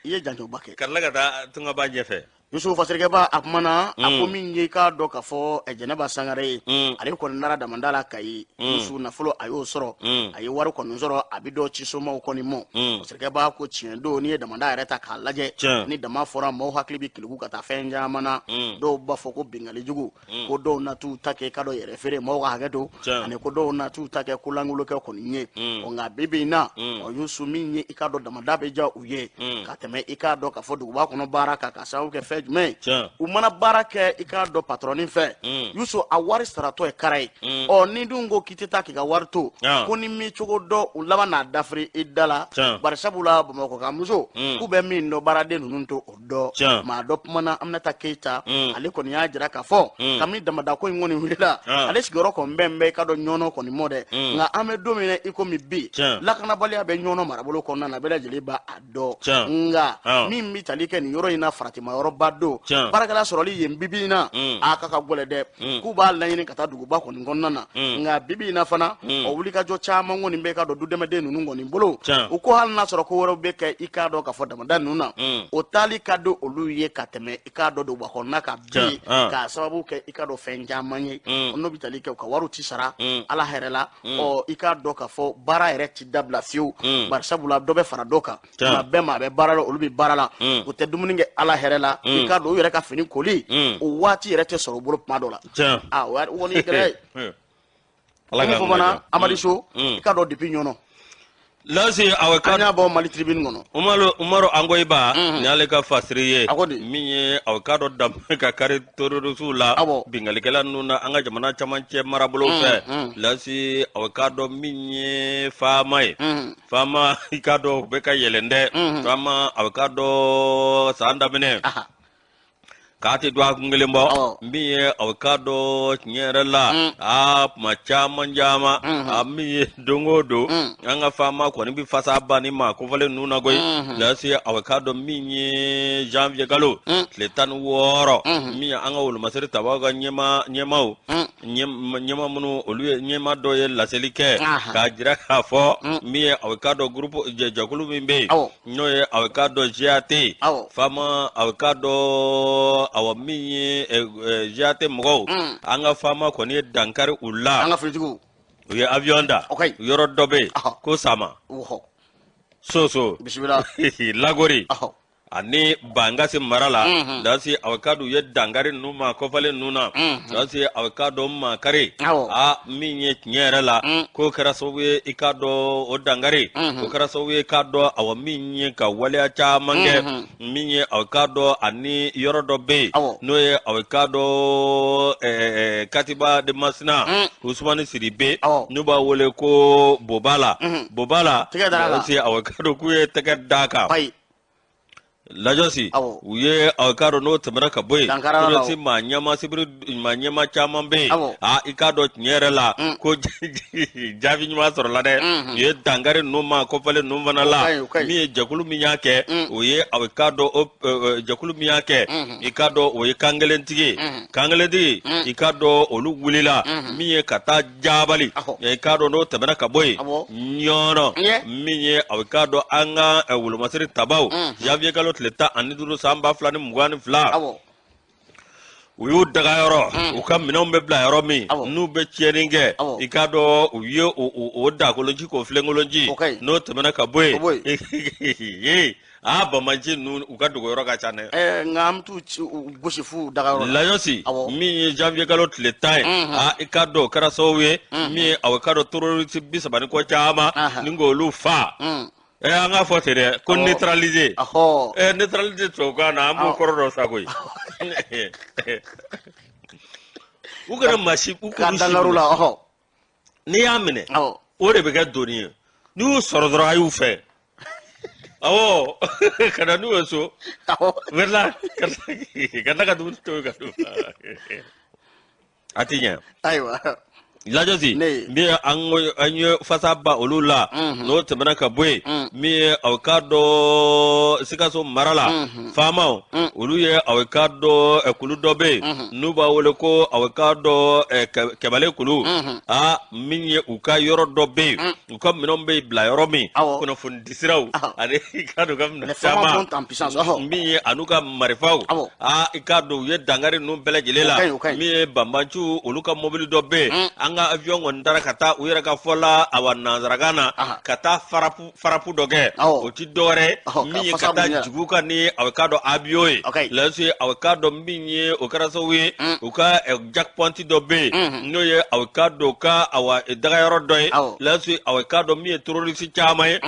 i ye janjoba kɛ ka tila ka taa tungaba ɲɛfɛ Yusufu Fasirikɛba a kumana a ko min ye i k'a dɔn k'a fɔ Jɛnɛba Sangare ye ale kɔni nara damanda la Kayi Yusu nafolo a y'o sɔrɔ a ye wari kɔni sɔrɔ a bɛ dɔ ci somaw kɔni mɔ Fasirikɛba ko tiɲɛ don n'i ye damanda yɛrɛ ta k'a lajɛ ni dama fɔra maaw hakili bɛ keleku ka taa fɛn caman na dɔw b'a fɔ ko binkanni jugu ko dɔw na t'u ta kɛ ka dɔ yɛrɛ feere maaw ka hakɛ to ani ko dɔw na t'u ta kɛ kolankolon kɛ kɔni ye ɔ nka bi bi in na ɔ Yusu min ye i k'a dɔn damanda bɛ diya u ye ka tɛmɛ i k'a dɔn k'a fɔ duguba kɔnɔ baara kan ka sababu kɛ fɛn jumɛn ye u mana baara kɛ i k'a dɔn patɔrɔnin fɛ Yusu a wari saratɔ ye kara ye ɔ ni dun ko k'i tɛ taa k'i ka wari to ko ni min cogo dɔn u laban n'a dafiri i da la bari sabula Bamakɔ ka muso k'u bɛ min dɔn baaraden ninnu to o dɔn maa dɔ kumana Aminata Keyita ale kɔni y'a jira k'a fɔ kabini damada ko in kɔni wulila ale sigiyɔrɔ kɔni bɛn bɛ i ka dɔn Ɲɔnɔ kɔni mɔ dɛ nka an bɛ don min na i komi bi lakanabaliya bɛ Ɲɔnɔ marabolo kɔnɔna na bɛɛ lajɛlen b'a dɔn nka min bɛ tali kɛ nin yɔrɔ in na faratima yɔrɔba don baarakɛla sɔrɔli yen bibi in na a ka ka gɛlɛn dɛ k'u b'a laɲini ka taa duguba kɔni kɔnɔna na nka bibi in na fana o wulikajɔ caman kɔni bɛ i ka dɔn dudɛmɛden ninnu kɔni bolo u ko hali n'a sɔrɔ ko wɛrɛw bɛ kɛ i k'a dɔn k'a fɔ damada ninnu na o taali ka di olu ye ka tɛmɛ i k'a dɔn duguba kɔnɔna kan bi k'a sababu kɛ i k'a dɔn fɛn caman ye n'o bɛ tali kɛ u ka wariw ti sara ala hɛrɛ la ɔ i k'a dɔn k'a fɔ baara yɛrɛ ti dabila fiyewu bari sabula dɔ bɛ fara dɔ kan tuma bɛɛ maa bɛ baara la olu bɛ baara la u tɛ dumuni kɛ ala hɛrɛ la i k'a dɔn u yɛrɛ ka fini koli o waati yɛrɛ tɛ sɔrɔ u bolo tuma dɔ la aa o kɔni ye gɛlɛya ye. Ala ka fana Amadu So i k'a dɔn depuis Ɲɔnɔ lasi aw ka an y'a bɔ Mali tribune kɔnɔ Umaru Umaru Angoyiba ni ale ka fasiri ye a ko di min ye aw k'a dɔn dan ka kari terrorisiw la awɔ binkannikɛla ninnu na an ka jamana camancɛ marabolo fɛ lasi aw k'a dɔn min ye faama ye faama i k'a dɔn u bɛ ka yɛlɛn dɛ faama aw k'a dɔn san daminɛ K'a tɛ dɔgɔkun kelen bɔ, min ye aw k'a dɔn tiɲɛ yɛrɛ la, aa kuma caman caman, a min ye don o don, an ka faama kɔni bɛ fasa ba ni maa kofɔlen ninnu na koyi. Lasi aw k'a dɔn min ye janvier kalo tile 16, min ye an ka wolomasiri tabaw ka ɲɛmaaw, ɲɛmaa minnu olu ye ɲɛmaa dɔ ye laseli kɛ k'a jira k'a fɔ min ye aw k'a dɔn groupe jɛkulu min bɛ yen, n'o ye aw k'a dɔn GAT faama, aw k'a dɔn awa min ye GAT mɔgɔw, an ka faama kɔni ye dankari u la. An ka finitigiw u ye avion da yɔrɔ dɔ bɛ yen ko Sama Soso, bisimila, Lagori ani Bankasi mara la. Lasi aw k'a dɔn u ye dankari ninnu maa kofɔlen ninnu na. Lasi aw k'a dɔn makari a min ye tiɲɛ yɛrɛ la, k'o kɛra sababu ye i k'a dɔn o dankari, o kɛra sababu ye k'a dɔn awa min ye ka waleya caman kɛ, min ye aw k'a dɔn ani yɔrɔ dɔ bɛ yen, n'o ye aw k'a dɔn Katiba de Masina Usumani Sidibe, n'u b'a wele ko Bobala. Bobala, aw k'a dɔn k'u ye tɛgɛ d'a kan. Lajɔsi u ye aw k'a dɔn n'o tɛmɛna ka bɔ yen, terroriste maa ɲɛmaa sibiri maa ɲɛmaa caman bɛ yen. Aa i k'a dɔn tiɲɛ yɛrɛ la ko jaabi ɲuman sɔrɔla dɛ. U ye dankari ninnu maa kofɔlen ninnu fana la. Min ye jɛkulu min y'a kɛ, o ye aw k'a dɔn o jɛkulu min y'a kɛ, i k'a dɔn o ye kankelentigi ye. Kankelentigi, i k'a dɔn olu wulila min ye ka taa Jabali. I k'a dɔn n'o tɛmɛna ka bɔ yen, Ɲɔnɔ, min ye aw k'a dɔn an ka wolomasiri tabaw, janvier kalo tile 15 san 2022, u y'u daga yɔrɔ, u ka minɛnw bɛ bila yɔrɔ min n'u bɛ tiɲɛni kɛ, i k'a dɔn u ye o dakolonci k'o filenkolonci. N'o tɛmɛna ka bɔ yen, aa banbaanci ninnu u ka dogo yɔrɔ ka ca dɛ. Nka an bɛ t'u gosi f'u dagayɔrɔ la. Lajɔsi, min ye janvier kalo tile 10 ye, aa i k'a dɔn o kɛra sababu ye min ye aw k'a dɔn terroriste 30 ni kɔ caman ni k'olu fa. An k'a fɔ ten dɛ ko neutraliser. Neutraliser tubabukan na, an b'o kɔrɔ dɔn sa koyi. U kana maa si u k'u si la. N'i y'a minɛ, o de bɛ kɛ doni ye. N'i y'u sɔrɔ dɔrɔn, a y'u fɛ, awɔ, ka na n'u ye so wɛrɛ ka tila ka dumuni tobi ka d'u ma, a ti ɲɛ. Ayiwa. Lajɔsi, min ye an ye fasa ba olu la. N'o tɛmɛna ka bɔ yen, min ye aw k'a dɔn Sikaso mara la, faamaw olu ye aw k'a dɔn kulu dɔ bɛ yen n'u b'a wele ko aw k'a dɔn Kɛbale kulu. Aa min ye u ka yɔrɔ dɔ bɛ yen, u ka minɛnw bɛ bila yɔrɔ min, kunnafoni disiraw ani i k'a dɔn u ka minɛn caman min ye an'u ka marifaw, aa i k'a dɔn u ye dankari ninnu bɛɛ lajɛlen la. Min ye banbaanciw olu ka mobili dɔ bɛ yen, an ka avion kɔni taara ka taa u yɛrɛ ka fɔ la, awa nanzarakan na, ka taa frappe dɔ kɛ. O ti dɔwɛrɛ min ye ka taa jigin u kan ni aw k'a dɔn avion ye. Lasi aw k'a dɔn min ye o kɛra sababu ye u ka checkpoint dɔ bɛ yen, n'o ye aw k'a dɔn u ka awa dagayɔrɔ dɔ ye. Lasi aw k'a dɔn min ye terroriste caman ye,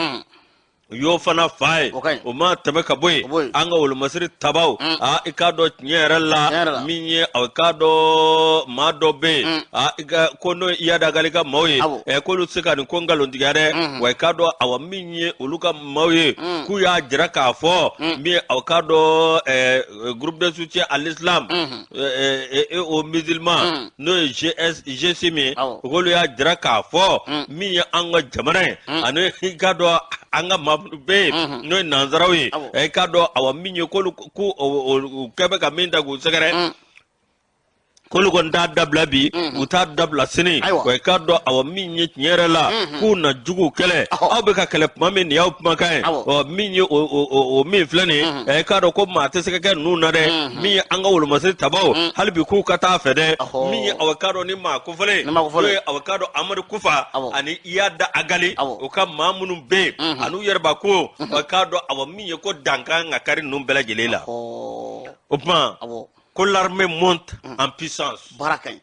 u y'o fana fa ye. O ma tɛmɛ ka bɔ yen, an ka wolomasiri tabaw, aa i k'a dɔn tiɲɛ yɛrɛ la, min ye aw k'a dɔn maa dɔ bɛ yen, aa i ka ko n'o ye Iyad Ag Ghali ka maaw ye, k'olu tɛ se ka nin ko nkalontigiya dɛ. Wa i k'a dɔn awa min ye olu ka maaw ye, k'u y'a jira k'a fɔ min ye aw k'a dɔn groupe de soutien à l'islam et aux musulmans, n'o ye GS GSIM ye, k'olu y'a jira k'a fɔ min ye an ka jamana ye, ani i k'a dɔn an ka maa minnu bɛ yen n'o ye nanzaraw ye, i k'a dɔn awa min ye k'olu k'u u kɛ bɛ ka min ta k'u sɛgɛrɛ, k'olu kɔni t'a dabila bi, u t'a dabila sini. Wa i k'a dɔn awa min ye tiɲɛ yɛrɛ la, k'u na juguw kɛlɛ. Aw bɛ ka kɛlɛ tuma min, nin y'aw kumakan ye. Ɔ min ye o min filɛ nin ye, i k'a dɔn ko maa tɛ se ka kɛ ninnu na dɛ. Min ye an ka wolomasiri tabaw, hali bi k'u ka taa fɛ dɛ. Min ye aw k'a dɔn ni maa kofɔlen, n'o ye aw k'a dɔn Amadu Kufa ani Iyad Ag Ghali, u ka maa minnu bɛ yen an'u yɛrɛbakun, aw k'a dɔn awa min ye ko dan kan ka kari ninnu bɛɛ lajɛlen la. O tuma ko l'armée monte en puissance. Baara ka ɲi,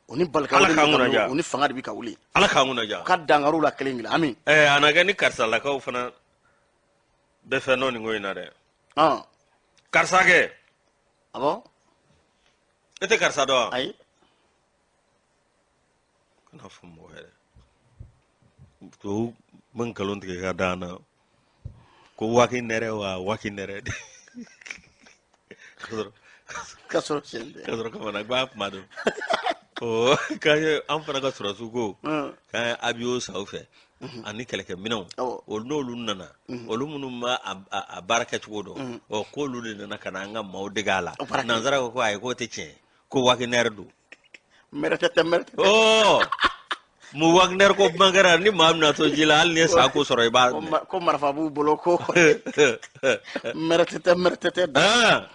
o ni balika, Ala k'an kunna diya. O ni fanga de bɛ ka wuli. Ala k'an kunna diya. Ka dankariw la kelen kelen, ami. A na kɛ ni karisalakaw fana bɛ fɛn dɔn nin ko in na dɛ. Karisa kɛ. Awɔ. E tɛ karisa dɔn wa? Ayi. Kana fɔ mɔgɔ yɛrɛ. Tubabu bɛ nkalon tigɛ ka d'an na ko waki nɛrɛ wa waki nɛrɛ. Ka sɔrɔ tiɲɛ tɛ. Ka sɔrɔ kamanagan kuma don. Ɔ, k'an ye an fana ka sɔrɔdasiw ko k'an ye avion san u fɛ ani kɛlɛkɛminɛnw. Olu n'olu nana, olu minnu b'a a baara kɛcogo dɔn, ɔ, k'olu de nana ka na an ka maaw dege a la. O baara kɛ. Nansara ko ayi, k'o tɛ tiɲɛ ye, ko Wagner don. Mɛrɛtɛ tɛ, mɛrɛtɛ tɛ. Ɔ, mun Wagner ko kuma kɛra ni maa bɛna to ji la, hali ni ye sa ko sɔrɔ, i b'a Ko minɛ. Ko marifa b'u bolo ko mɛrɛtɛ tɛ, mɛrɛtɛ tɛ. Ah,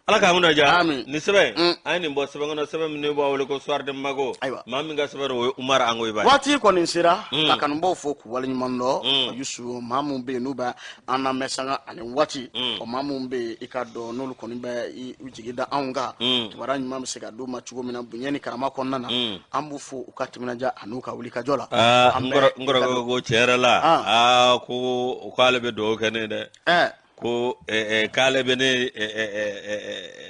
Ala k'an kunna diya. Amin. Nin sɛbɛn, an ye nin bɔ sɛbɛn kɔnɔ, sɛbɛn min b'a wele ko Soir de Bamako. Ayiwa. Maa min ka sɛbɛn don, o ye Umar Angoyiba ye. Waati kɔni sera ka kanubaw fo k'u waleɲuman dɔn. Yusu, maa minnu bɛ yen n'u bɛ an lamɛn sanga ani waati, ɔ, maa minnu bɛ yen, i ka dɔn n'olu kɔni bɛ u jigi da anw kan, kibaruya ɲuman bɛ se ka d'u ma cogo min na bonya ni karama kɔnɔna na, an b'u fo u ka timinandiya an'u ka wulikajɔ la. Aa, An n bɛ kɔrɔ n kɔrɔkɛ ko tiɲɛ yɛrɛ la, aa, ko k'ale bɛ dugawu kɛ ne ye dɛ. Ko k'ale bɛ ne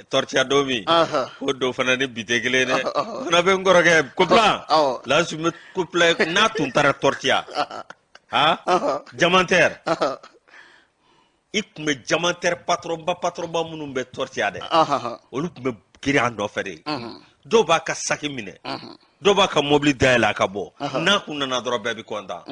Tortiya don min, ko don fana ni bi tɛ kelen ye dɛ. O fana bɛ n kɔrɔkɛ Koplan. Lasu bɛ Koplan n'a tun taara Tortiya. Ha? Diamantaire. I tun bɛ diamantaire patron ba patron ba minnu bɛ Tortiya dɛ. Olu tun bɛ girin a nɔfɛ de. Dɔw b'a ka saki minɛ. Dɔw b'a ka mobili dayɛlɛ a ka bɔ. N'a kun nana dɔrɔn, bɛɛ bɛ content.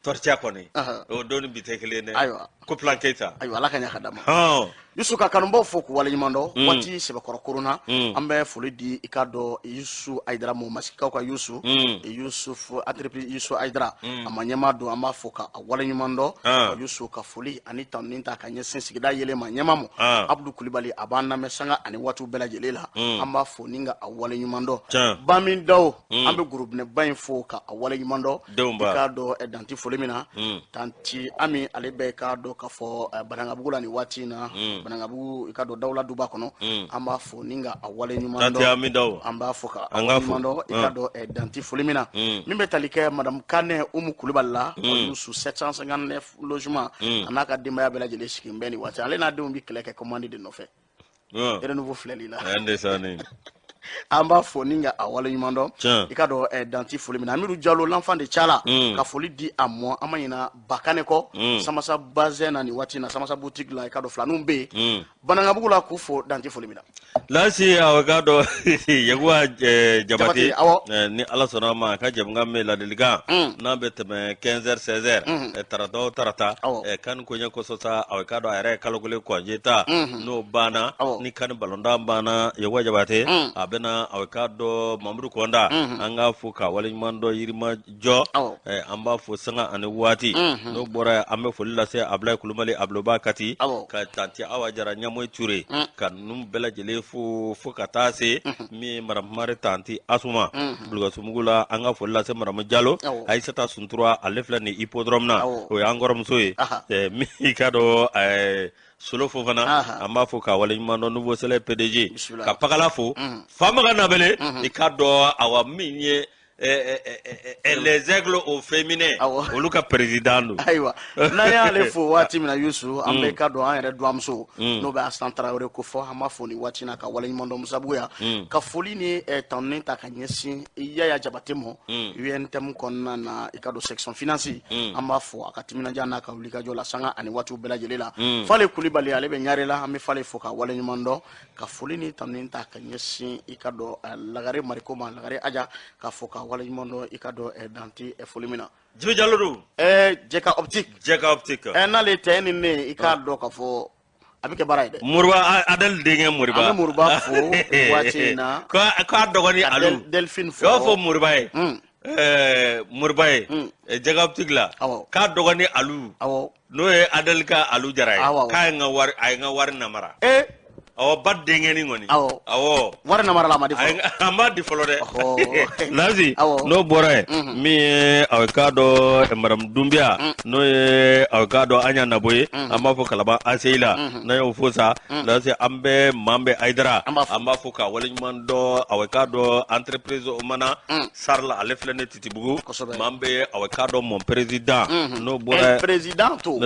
Tortiya kɔni. O don ni bi tɛ kelen ye dɛ. Ayiwa. Koplan Keyita. Ayiwa, Ala ka ɲa ka d'a ma. Hɔn. Yusu, ka kanubaw fo k'u waleɲuman dɔn. Waati sɛbɛkɔrɔ korona, an bɛ foli di, i ka dɔn, Yusu Ayidara mɔ, Masikaw ka Yusu, Yusuf entreprise Yusu Ayidara, a ma ɲɛmaa don, an b'a fo ka a waleɲuman dɔn. Yusu, ka foli ani tanuni ta ka ɲɛsin sigida yelen ma ɲɛmaa mɔ, Abudu Kulibali, a b'an lamɛn sanga ani waatiw bɛɛ lajɛlen la, an b'a fo ni ka a waleɲuman dɔn. Bamin Dawo, an bɛ gorobinɛba in fo ka a waleɲuman dɔn. Denw I ba. k'a dɔn danti foli min na, tanti Ami, ale bɛ k'a dɔn k'a fɔ Banankabugu la nin waati in na, Banankabugu, i k'a dɔn, Dawula Duba kɔnɔ, an b'a fo ni ka a waleɲuman Tanti dɔn. Ami Dawo. An b'a fo ka a An k'a fo. waleɲuman dɔn, i k'a dɔn danti foli min na, min bɛ tali kɛ madame Kanɛ Umu Kulubali la, Yusu, 759 logement, a n'a ka denbaya bɛɛ lajɛlen sigi bɛ nin waati, ale n'a denw bɛ kɛlɛ kɛ commande de nɔfɛ. Renouveau filɛli la. An de sani. An b'a fo ni ka a waleɲuman dɔn. I ka dɔn danti foli min na, Amidu Jalo, l'enfant de Cala, ka foli di a mɔ, an ma ɲina Bakane kɔ, Samasa bazin na nin waati in na, Samasa boutique la, i ka dɔn filaninw bɛ yen Banankabugu la, k'u fo danti foli min na. Lasi, aw k'a dɔn, Yakuba Jabate, Jabate, awɔ. Ni Ala sɔnna a ma, a ka jamukan bɛ ladilikan n'a bɛ tɛmɛ 15 heures 16 heures tarata o tarata. Kan koɲɛ kosɔn sa, aw k'a dɔn, a yɛrɛ ye kalo kelen congé ta, n'o banna, ni kan balontan banna, Yakuba Jabate a bɛna, aw k'a dɔn, Mamadu Kɔnda, an k'a fo k'a waleɲuman dɔn, Yirimajɔ. An b'a fo sanga ani waati. N'o bɔra yen, an bɛ foli lase Abulayi Kulubali, Abuloba Kati, ka tanti Awa Jara, Ɲamoyi Ture, ka ninnu bɛɛ lajɛlen fo, fo ka taa se min ye Madame tanti Asuma Bulukasumugu la. An ka foli lase Madame Jalo, Ayisata Suntura, ale filɛ nin hippodrome na, o y'an kɔrɔmuso ye. Min i ka dɔn, Solo Fofana, an b'a fo k'a waleɲuman dɔn, Nouveau Soleil PDG. Bisimila. Ka Pakala fo, Famaga Nabele, i ka dɔn, awa, min ye les aigles au féminin, olu ka président don. Ayiwa, n'an y'ale fo waati min na, Yusu, an bɛ ka dɔn an yɛrɛ dɔgɔmuso, n'o bɛ Asan Tarawele ko fɔ, an b'a fo nin waati in na ka waleɲuman dɔn Musabugu ka foli ni tanuni ta ka ɲɛsin Yaya Jabate ma, UNTM kɔnɔna na, i ka don section finance, an b'a fo a ka timinandiya n'a ka wulikajɔ la sanga ani waatiw bɛɛ lajɛlen la. Fale Kulibali, ale bɛ Ɲare la, an bɛ Fale fo ka waleɲuman dɔn, ka foli ni tanuni ta ka ɲɛsin, i ka dɔn, Lagare Mariko ma, Lagare Aja, ka fo ka waleɲuman dɔn, i ka dɔn danti foli min na. Jibi Jalo don. Jɛka Optique. Jɛka Optique. N'ale tɛ e ni ne, i k'a dɔn k'a fɔ a bɛ kɛ baara ye dɛ. Moriba Adel denkɛ Moriba. An bɛ Moriba fo nin waati in na. K'a dɔgɔnin Ka Alu. Delphine fo. I b'a fɔ Moriba ye. Moriba ye. Jɛka Optique la. K'a dɔgɔnin Alu. N'o ye Adel ka Alu Jara ye. K'a ye n ka wari, a ye n ka wari namara. Awɔ, ba denkɛnin kɔni. Awɔ. Wari namara la, a ma di A ye fɔlɔ. An b'a di fɔlɔ dɛ. Lasi, n'o bɔra yen, min ye aw k'a dɔn, madame Dunbiya, n'o ye aw k'a dɔn an y'a nabo ye, an b'a fɔ Kalaban ACI la, n'an y'o fo sa, Lasi, an bɛ Manbɛ Ayidara, An b'a fo. An b'a fo k'a waleɲuman dɔn, aw k'a dɔn, entreprise Omana Sarla, ale filɛ ne Titibugu. Manbɛ, aw k'a dɔn, mon président, n'o bɔra El président to.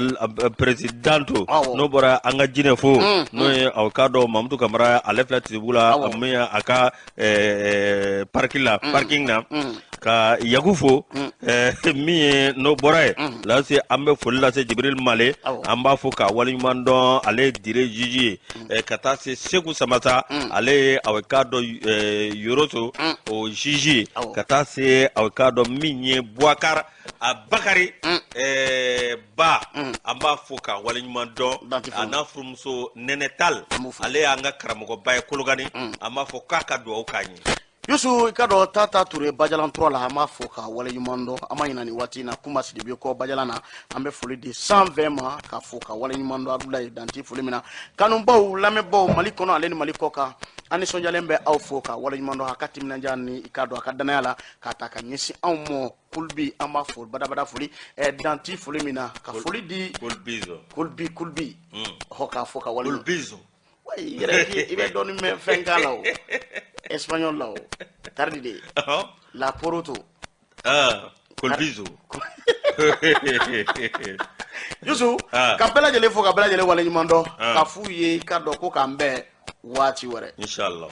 Président to. N'o bɔra, an ka jinɛ fo, n'o ye aw k'a dɔn, Mamutu Kamara, ale filɛ Titibugu la, min ye a ka parking la, parking na. Ka Yaku fo. Min ye n'o bɔra yen, Lasi, an bɛ foli lase Jibril Male. An b'a fo k'a waleɲuman dɔn, ale ye dire juge ye. Ka taa se Segu Samasa, ale ye aw k'a dɔn Yoroso o juge ye. Ka taa se aw k'a dɔn min ye Buwakari a Bakari Ba, an b'a fo k'a waleɲuman dɔn, a n'a furumuso Nɛnɛ Tal, ale y'an ka karamɔgɔba ye Kolokani. An b'a fɔ k'a ka dugawu k'an ye. Yusu, i ka dɔn Tata Ture Bajalan tura la, an b'a fo ka waleɲuman dɔn. An ma ɲina nin waati in na Kuma Sidibe kɔ Bajalan na. An bɛ foli di 120 ma ka fo ka waleɲuman dɔn. Abudulayi danti foli min na, kanubaw, lamɛnbaw, Mali kɔnɔ ale ni Mali kɔ kan, an nisɔndiyalen bɛ aw fo ka waleɲuman dɔn a ka timinandiya ni i ka dɔn a ka danaya la ka ta ka ɲɛsin anw mɔ. Kulbi, an b'a fo badabada foli danti foli min na, ka foli di Kulbizo. Kulbi, Kulbi hɔ, k'a fo ka wale Kulbizo. I yɛrɛ i bɛ dɔɔnin mɛn fɛn k'a la o, espagnol la o taridi de la poroto. Ah, Kulbizo. Yusu, ka bɛɛ lajɛlen fo ka bɛɛ lajɛlen waleɲuman dɔn, ka f'u ye i ka dɔn ko k'an bɛn waati wɛrɛ. Inshallah.